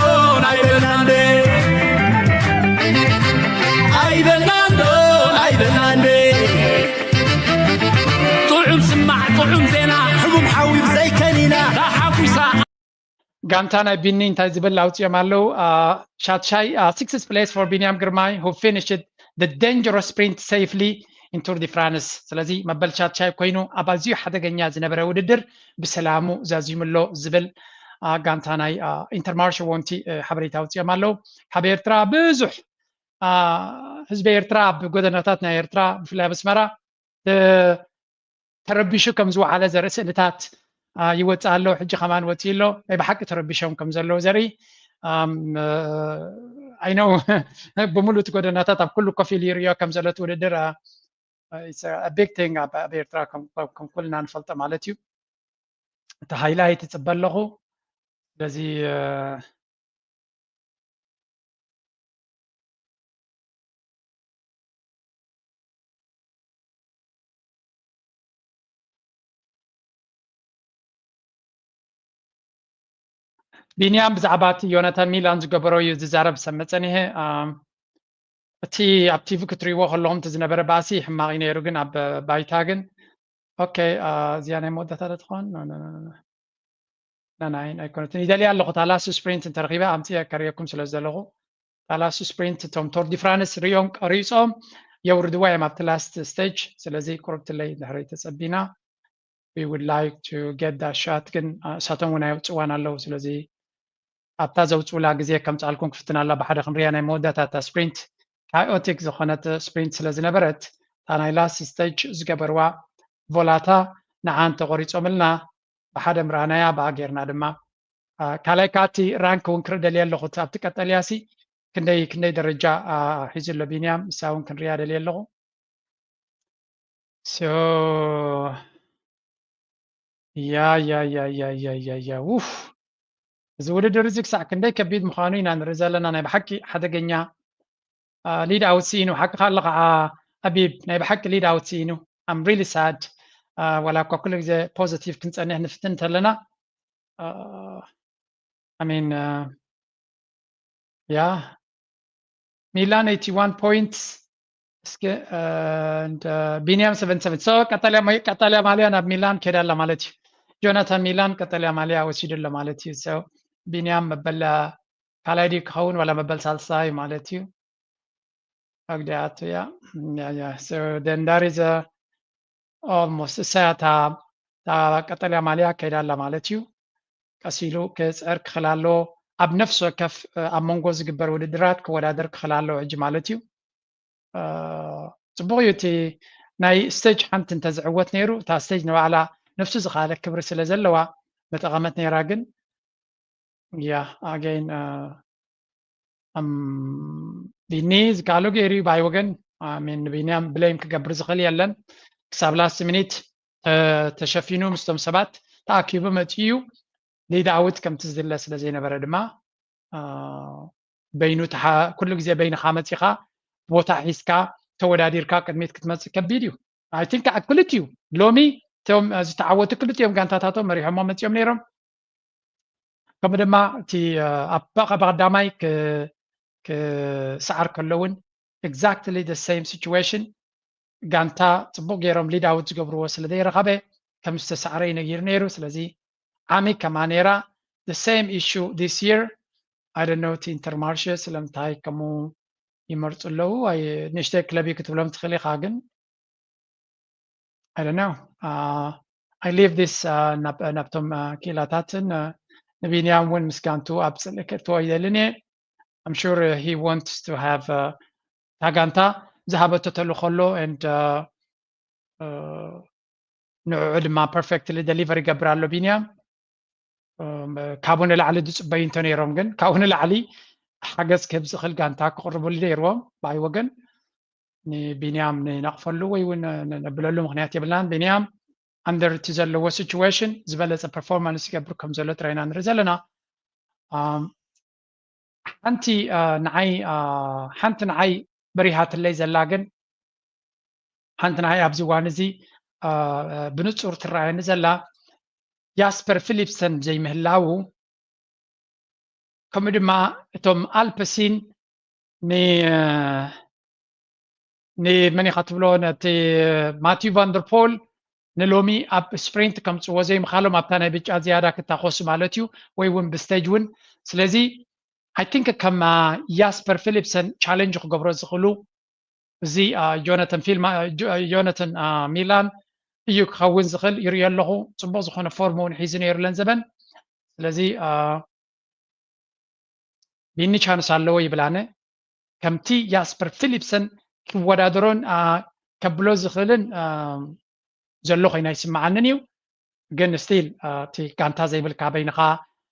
ኣይበልናን ዶ፣ ኣይበልናን ዶ፣ ኣይበልናን ዶ። ጥዑም ስማዕ፣ ጥዑም ዜና፣ ሕሙም ሓዊ ብዘይ ከኒና፣ ተሓጒሳ። ጋንታ ናይ ቢኒ እንታይ ዝብል ኣውጺኦም ኣለዉ? አ፣ ሻትሻይ፣ አ፣ sixth place for ቢንያም ግርማይ who finished the dangerous sprint safely in Tour de France። ስለዚ መበል ሻትሻይ ኮይኑ ኣብ ኣዝዩ ሓደገኛ ዝነበረ ውድድር ብሰላሙ ዛዚሙ ኣሎ ዝብል፣ አ፣ ጋንታ ናይ፣ አ፣ ኢንተርማርሽ ወንቲ፣ እ፣ ሓበሬታ ኣውጺኦም ኣለዉ። ካብ ኤርትራ ብዙሕ፣ አ፣ ህዝቢ ኤርትራ ኣብ ጎደናታት ናይ ኤርትራ ብፍላይ ኣብ ኣስመራ፣ እ፣ ተረቢሹ ከም ዝወዓለ ዘርኢ ስእልታት፣ አ፣ ይወጽእ ኣሎ። ሕጂ ከማን ወጺኡ ኣሎ። ናይ ብሓቂ ተረቢሾም ከም ዘለዉ ዘርኢ፣ ኣም፣ እ፣ I know ብምሉእ እቲ ጎደናታት ኣብ ኩሉ ኮፍ ኢሉ ይርእዮ ከም ዘሎ እቲ ውድድር፣ አ፣ it's a big thing ኣብ፣ ኣብ ኤርትራ ከም፣ ከም፣ ከም ኩልና ንፈልጦ ማለት እዩ። እቲ ሃይላይት እጽበ ኣለኹ። ስለዚ፣ እ፣ ቢንያም ብዛዕባ እቲ ዮናታን ሚላን ዝገበሮ እዩ ዝዛረብ ሰምዐ ጸኒሐ። ኣም፣ እቲ ኣብ ቲቪ ክትርእይዎ ከለኹም እቲ ዝነበረ ባእሲ ሕማቕ እዩ ነይሩ፣ ግን ኣብ ባይታ ግን፣ ኦኬ፣ አ፣ እዚኣ ናይ መወዳእታ ዶ ትኸውን? ኖ፣ ኖ፣ ኖ፣ ኖ። ና፣ ናይ፣ ኣይኮነትን። ይደልያ ኣለኹ። እታ ላስት ስፕሪንት እንተረኺበ ኣምጽኤ ከርእየኩም ስለ ዘለኹ፣ እታ ላስት ስፕሪንት እቶም ቶር ዲ ፍራንስ ርእዮም ቀሪጾም፣ የውርድዋ እዮም ኣብቲ last stage። ስለዚ ቁርብትለይ ድሕረይ ተጸቢና we would like to get that shot፣ ግን እሳቶም እውን ኣየውፅዋን ኣለዉ። ስለዚ ኣብታ ዘውፅኡላ ግዜ ከምፃልኩም ክፍትን ኣላ። ብሓደ ክንሪያ ናይ መወዳእታ እታ sprint፣ chaotic ዝኾነት sprint ስለ ዝነበረት እታ ናይ last stage ዝገበርዋ ቮላታ ንዓ እንተቆሪፆምልና ብሓደ ምርኣናያ ብኣ ጌርና ድማ ካልኣይ ከዓ እቲ rank እውን ክርኢ ደልየ ኣለኹ። ኣብቲ ቀጠልያ ሲ ክንደይ ክንደይ ደረጃ ሒዙ ኣሎ ቢንያም፣ ንሳ እውን ክንሪያ ደልየ ኣለኹ። So ያ ያ ያ ያ ያ ያ ያ ውፍ፣ እዚ ውድድር እዚ ክሳዕ ክንደይ ከቢድ ምዃኑ ኢና ንርኢ ዘለና። ናይ ብሓቂ ሓደገኛ lead out ስኢኑ። ሓቅኻ ኣለኻ ኣቢብ፣ ናይ ብሓቂ lead out ስኢኑ። I'm really sad። ዋላ እኳ ኩሉ ግዜ positive ክንጸንሕ ንፍትን እንተለና I mean ያ ሚላን eighty one points። እስከ ቢንያም seventy seven። So ቀጠልያ ማልያ ናብ ሚላን ከይዳ ኣላ ማለት እዩ። ጆናታን ሚላን ቀጠልያ ማልያ ወሲዱ ኣሎ ማለት እዩ። So ቢንያም መበል ካልኣይ ድዩ ክኸውን ዋላ መበል ሳልሳይ ማለት እዩ? ኣግዲኣቱ እያ። So then that is almost እሳ እታ ቀጠልያ ማልያ ከይዳ ኣላ ማለት እዩ። ቀስ ኢሉ ክፅዕር ክኽእል ኣለዎ። ኣብ ነፍሲ ወከፍ ኣብ መንጎ ዝግበር ውድድራት ክወዳደር ክኽእል ኣለዎ ሕጂ ማለት እዩ። ፅቡቕ እዩ። እቲ ናይ stage ሓንቲ እንተዝዕወት ነይሩ እታ stage ንባዕላ ነፍሱ ዝኸኣለ ክብሪ ስለ ዘለዋ ምጠቐመት ነይራ። ግን ያ again ቢኒ ዝከኣሎ ገይሩ እዩ ባይ ወገን። ንቢንያም blame ክገብር ዝኽእል የለን። ክሳብ last minute ተሸፊኑ ምስቶም ሰባት ተኣኪቡ መፂኡ እዩ። lead out ከምቲ ዝድለ ስለ ዘይነበረ ድማ በይኑ ኩሉ ግዜ በይንኻ መፂኻ ቦታ ሒዝካ ተወዳዲርካ ቅድሚት ክትመፅእ ከቢድ እዩ። I think ክልቲኡ ሎሚ እቶም ዝተዓወቱ ክልቲኦም ጋንታታቶም መሪሖሞ መፂኦም ነይሮም። ከምኡ ድማ እቲ ኣብ ቀዳማይ ክሰዓር ከሎ እውን exactly the same situation ጋንታ ፅቡቅ ገይሮም lead out ዝገብርዎ ስለ ዘይረኸበ ከም ዝተሳዕረ እዩ ነጊሩ ነይሩ። ስለዚ ዓሚ ከማ ነይራ the same issue this year። I don't know እቲ ኢንተርማርሸ ስለምንታይ ከምኡ ይመርፁ ኣለዉ። ንእሽተይ ክለብ እዩ ክትብሎም ትኽእል ኢኻ ግን I don't know. I leave this ናብቶም ክኢላታትን ንቢንያም እውን ምስ ጋንቱ ኣብ ፅልኢ ክእትዎ ይደልን እየ። I'm sure he wants to have እታ ጋንታ ዝሃበቶ ተልእኾ ኣሎ and ንዕዑ ድማ perfectly deliver ይገብር ኣሎ ቢንያም። ካብኡ ንላዕሊ ዝፅበዩ እንተ ነይሮም ግን ካብኡ ንላዕሊ ሓገዝ ክህብ ዝኽእል ጋንታ ክቕርብሉ ነይርዎም ብኣይ ወገን። ንቢንያም ንነቕፈሉ ወይ እውን ነብለሉ ምክንያት የብልናን። ቢንያም under እቲ ዘለዎ situation ዝበለፀ performance ይገብር ከም ዘሎ ጥራይ ኢና ንርኢ ዘለና። ሓንቲ ንዓይ ሓንቲ ንዓይ በሪሃትለይ ዘላ ግን ሓንቲ ንዓይ ኣብዚ እዋን እዚ ብንፁር ትረኣየኒ ዘላ ያስፐር ፊሊፕሰን ዘይምህላዉ ከምኡ ድማ እቶም ኣልፐሲን ንመን ኢኻ ትብሎ ነቲ ማቲዩ ቫንደርፖል ንሎሚ ኣብ ስፕሪንት ከምፅዎ ዘይምኻሎም ኣብታ ናይ ብጫ ዝያዳ ክታኮሱ ማለት እዩ ወይ እውን ብስቴጅ እውን ስለዚ I think ከም ያስፐር ፊሊፕሰን ቻለንጅ ክገብሮ ዝኽእሉ እዚ ጆነተን ፊልማ ጆነተን ሚላን እዩ ክኸውን ዝኽእል ይርእዮ ኣለኹ። ፅቡቅ ዝኾነ ፎርም እውን ሒዙ ነይሩ ለንዘበን። ስለዚ ቢኒ ቻንስ ኣለዎ ይብል ኣነ። ከምቲ ያስፐር ፊሊፕሰን ክወዳደሮን ከብሎ ዝኽእልን ዘሎ ኮይኑ ኣይስምዓንን እዩ። ግን ስቲል እቲ ጋንታ ዘይብልካ በይንኻ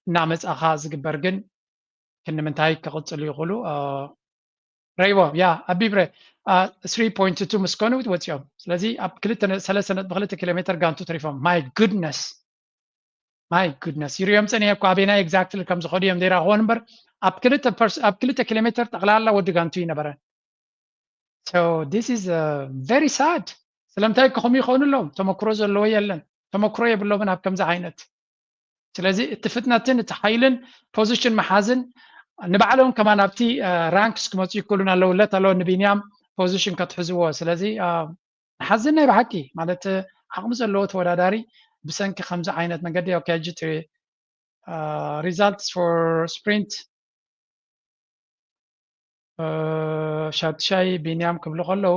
እናመፃኻ ዝግበር ግን ክንምንታይ ክቕፅሉ ይኽእሉ ረይዎ ያ ኣቢብረ three point two ምስ ኮኑ ወፂኦም። ስለዚ ኣብ ክልተ ሰለስተ ነጥቢ ክልተ ኪሎ ሜትር ጋንቱ ተሪፎም። My goodness my goodness ይሪኦም ፀኒሐ እኮ ኣበይናይ exactly ከም ዝኸዱ እዮም ዘይረኣኽዎን እምበር ኣብ ክልተ ኪሎ ሜትር ጠቕላላ ወዲ ጋንቱ ይነበረ። So this is very sad። ስለምንታይ ከምኡ ይኾኑ ኣለዎም? ተመክሮ ዘለዎ የለን። ተመክሮ የብሎምን ኣብ ከምዚ ዓይነት። ስለዚ እቲ ፍጥነትን እቲ ሓይልን ፖዚሽን ምሓዝን ንባዕሎም ከማን ኣብቲ ራንክስ ክመፁ ይክእሉን ኣለዉ ለት ኣለዎ ንቢንያም ፖዚሽን ከትሕዝዎ። ስለዚ ንሓዝን ናይ ብሓቂ ማለት ዓቕሚ ዘለዎ ተወዳዳሪ ብሰንኪ ከምዚ ዓይነት መንገዲ ኦኬ ሕጂ እቲ results for sprint ሻድሻይ ቢንያም ክብሉ ከለዉ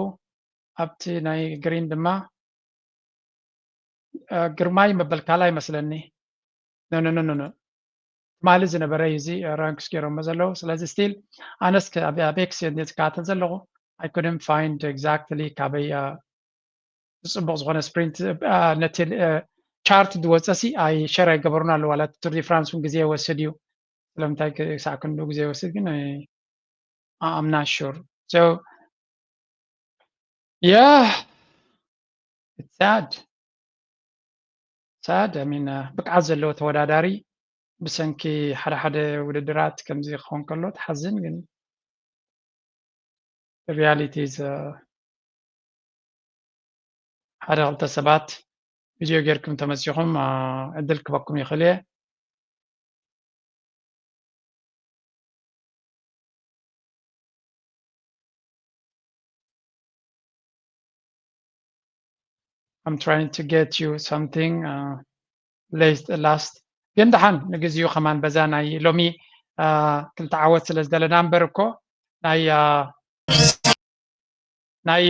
ኣብቲ ናይ ግሪን ድማ ግርማይ መበል ካልኣይ ይመስለኒ። ኖ ኖ ኖ ኖ ትማሊ ዝነበረ እዩ እዚ ራንክስ ገይሮሞ ዘለዉ። ስለዚ ስቲል ኣነስ ኣብ ኤክስ ዝከታተል ዘለኹ I couldn't find exactly ካበይ ዝፅቡቕ ዝኾነ ስፕሪንት ነቲ ቻርት ዝወፀሲ ኣይ ሸር ኣይገበሩን ኣለዉ። ዋላ ቱር ዲ ፍራንስ እውን ግዜ ይወስድ እዩ። ስለምንታይ ክሳዕ ክንዱ ግዜ ይወስድ ግን I'm not sure. So yeah, it's sad. Sad. I mean ብቅዓት ዘለዎ ተወዳዳሪ ብሰንኪ ሓደ ሓደ ውድድራት ከምዚ ክኸውን ከሎ ትሓዝን ግን reality is ሓደ ክልተ ሰባት ቪድዮ ጌርኩም ተመፂኹም ዕድል ክበኩም ይኽእል እየ። I'm trying to get you something uh, last last ግን ደሓን ንግዚኡ ከማን በዛ ናይ ሎሚ ክልተ ዓወት ስለ ዝደለና እምበር እኮ ናይ ናይ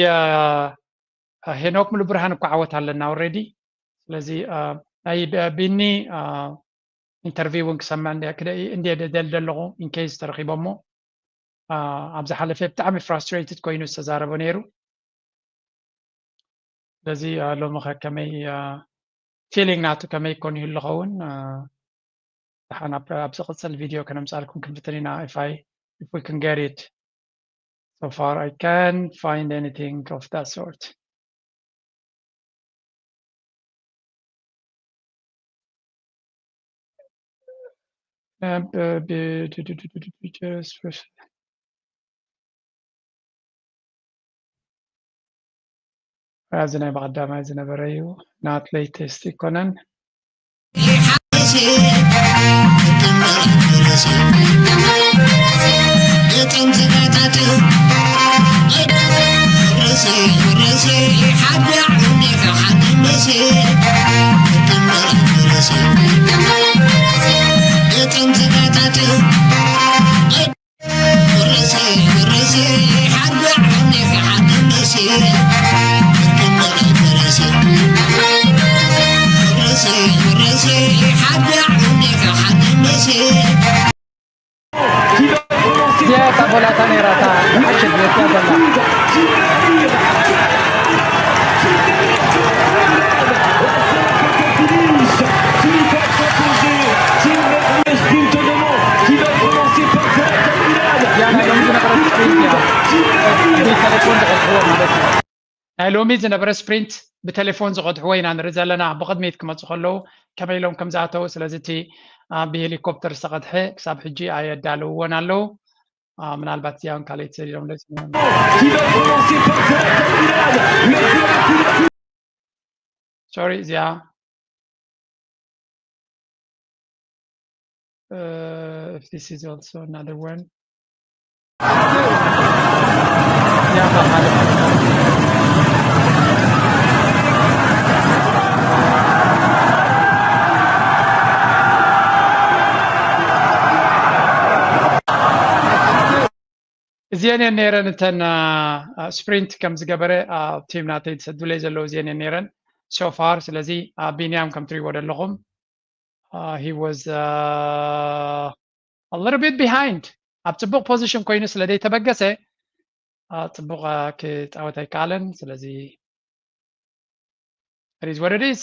ሄኖክ ሙሉ ብርሃን እኮ ዓወት ኣለና already። ስለዚ ናይ ቢኒ ኢንተርቪው እውን ክሰምዕ እንደ ደል ዘለኹ in case ተረኺቦሞ ኣብ ዝሓለፈ ብጣዕሚ frustrated ኮይኑ ዝተዛረበ ነይሩ። ስለዚ ሎሚ ከ ከመይ feeling ናቱ ከመይ ኮን ይህሉ ኸውን ደሓን ኣብ ዝቕፅል ቪድዮ ከነምፃልኩም ክንፍትን ኢና። If I if we can get it. So far I can't find anything of that sort. እዚ ናይ ብቐዳማይ ዝነበረ እዩ። Not latest ኣይኮነን። ናይ ሎሚ ዝነበረ ስፕሪንት ብቴሌፎን ዝቐድሕዎ ኢና ንርኢ ዘለና። ብቕድሚት ክመፁ ከለዉ ከመይ ኢሎም ከም ዝኣተዉ፣ ስለዚ እቲ ብሄሊኮፕተር ዝተቐድሐ ክሳብ ሕጂ ኣየዳለውዎን ኣለዉ። ምናልባት እዚኣ እውን ካልኣይቲ ሰዲዶም ዶ sorry እዚኣ Uh, if this is also another one. እዚአን እየን ነይረን እተን ስፕሪንት ከም ዝገበረ ቲም ናተይ ዝሰዱለይ ዘለዉ እዚአን እየን ነይረን so far። ስለዚ ቢንያም ከም ትሪእዎ ዘለኹም he was a little bit behind ኣብ ፅቡቕ ፖዚሽን ኮይኑ ስለ ዘይተበገሰ ፅቡቕ ክፃወት ኣይከኣለን። ስለዚ it is what it is።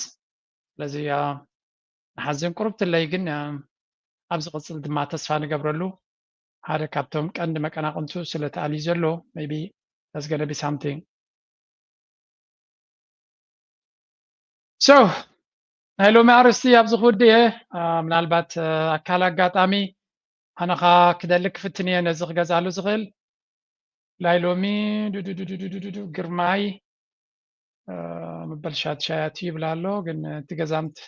ስለዚ ንሓዝን ቁሩብ ትለይ ግን ኣብ ዝቕፅል ድማ ተስፋ ንገብረሉ ሓደ ካብቶም ቀንዲ መቀናቕንቱ ስለ ተኣልዩ ዘሎ maybe that's gonna be something። So ናይ ሎሚ ኣርስቲ ኣብዚ ክውድእ እየ። ምናልባት ኣካል ኣጋጣሚ ኣነ ኸኣ ክደሊ ክፍትን እየ ነዚ ክገዝኣሉ ዝኽእል ናይ ሎሚ ግርማይ መበል ሻድሻይ ኣትዩ ይብል ኣሎ። ግን እቲ ገዛምት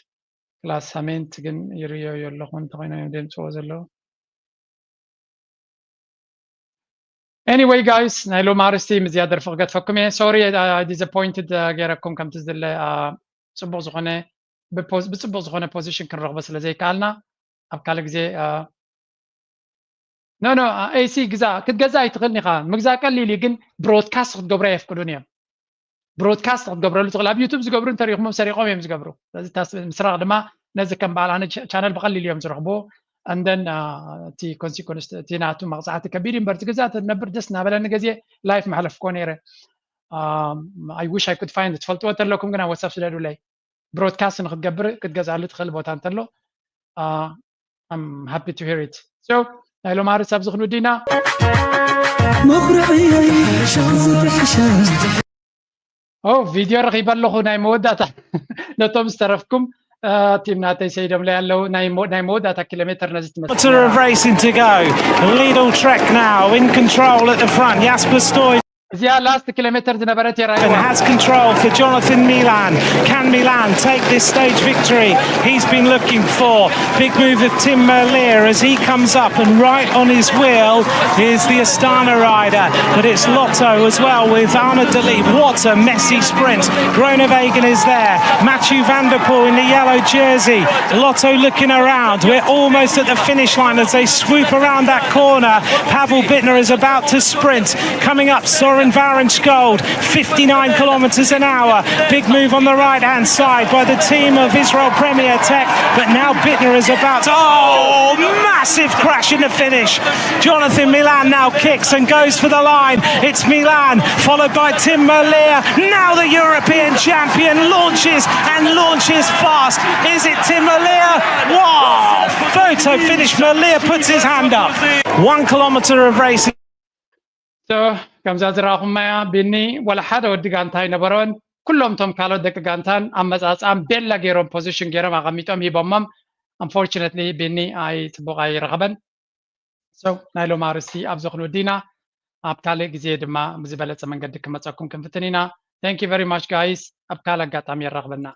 ክላስ ሳሜንት ግን ይርእዮ ኣለኹ እንተኾይኖም እዮም ዘምፅዎ ዘለዉ። Anyway guys ናይ ሎሚ ኣርስቲ ምዝያ ደርፊ ክገድፈኩም እየ። Sorry I disappointed ገይረኩም ከምቲ ዝድለ ፅቡቕ ዝኾነ ብፅቡቕ ዝኾነ ፖዚሽን ክንረኽቦ ስለ ዘይከኣልና ኣብ ካልእ ግዜ no no AC ግዛ ክትገዛ ኣይትኽእልን ኢኻ። ምግዛእ ቀሊል እዩ ግን ብሮድካስት ክትገብሮ ኣየፍቅዱን እዮም። ብሮድካስት ክትገብረሉ ትኽእል። ኣብ ዩቱብ ዝገብሩ እንተሪኹሞም ሰሪቖም እዮም ዝገብሩ። ስለዚ ምስራቕ ድማ ነዚ ከም በዓል ኣነ ቻነል ብቐሊል እዮም ዝረኽብዎ። እንደን እቲ ኮንሲኮንስ እቲ ናቱ መቕፃዕቲ ከቢድ እምበር ትግዛእ ትነብር ደስ እናበለኒ ገዜ ላይፍ መሕለፍኮ ነይረ። I wish I could find ትፈልጥዎ እንተለኩም ግና ወሳብ ስደዱለይ። ብሮድካስት ንክትገብር ክትገዝኣሉ ትኽእል ቦታ እንተሎ I'm happy to hear it. So ናይ ሎማርስ ኣብዚ ክንውድእ ኢና። መኹርዕየይ ዝትሕሸ ኦ ቪድዮ ረኺበ ኣለኹ ናይ መወዳእታ ነቶም ዝተረፍኩም ቲም ናተይ ሰይዶም ላይ ኣለዉ ናይ መወዳእታ ኪሎ ሜትር ነዚ ትመስል Quarter of racing to go. Lidl Trek now in control at the front. Jasper Stuyven እዚኣ ላስት ኪሎ ሜትር ዝነበረት እያ has control for Jonathan Milan. Can Milan take this stage victory he's been looking for? Big move of Tim Merlier as he comes up, and right on his wheel is the Astana rider, but it's Lotto as well with Arnaud De Ligt. What a messy sprint. Groenewegen is there. Mathieu van der Poel in the yellow jersey. Lotto looking around. We're almost at the finish line as they swoop around that corner. Pavel Bittner is about to sprint. Coming up, Soren Varensgold, fifty-nine kilometres an hour. Big move on the right hand side by the team of Israel Premier Tech. But now Bittner is about to. Oh, massive crash in the finish. Jonathan Milan now kicks and goes for the line. It's Milan, followed by Tim Merlier. Now the European champion launches and launches fast. Is it Tim Merlier? Wow! Photo finish. Merlier puts his hand up. One kilometre of racing. ከምዛ ዝረኣኹማያ ቢኒ ወላ ሓደ ወዲ ጋንታ ኣይነበሮን። ኩሎም እቶም ካልኦት ደቂ ጋንታን ኣመፃፅኣን ቤላ ገይሮም ፖዚሽን ገይሮም ኣቐሚጦም ሂቦሞም። Unfortunately ቢኒ ኣይ ፅቡቕ ኣይረኸበን። So ናይ ሎም ኣርስቲ ኣብዚ ክንውዲ ኢና። ኣብ ካልእ ግዜ ድማ ብዝበለፀ መንገዲ ክመፀኩም ክንፍትን ኢና። Thank you very much guys። ኣብ ካልእ ኣጋጣሚ የራኽበና።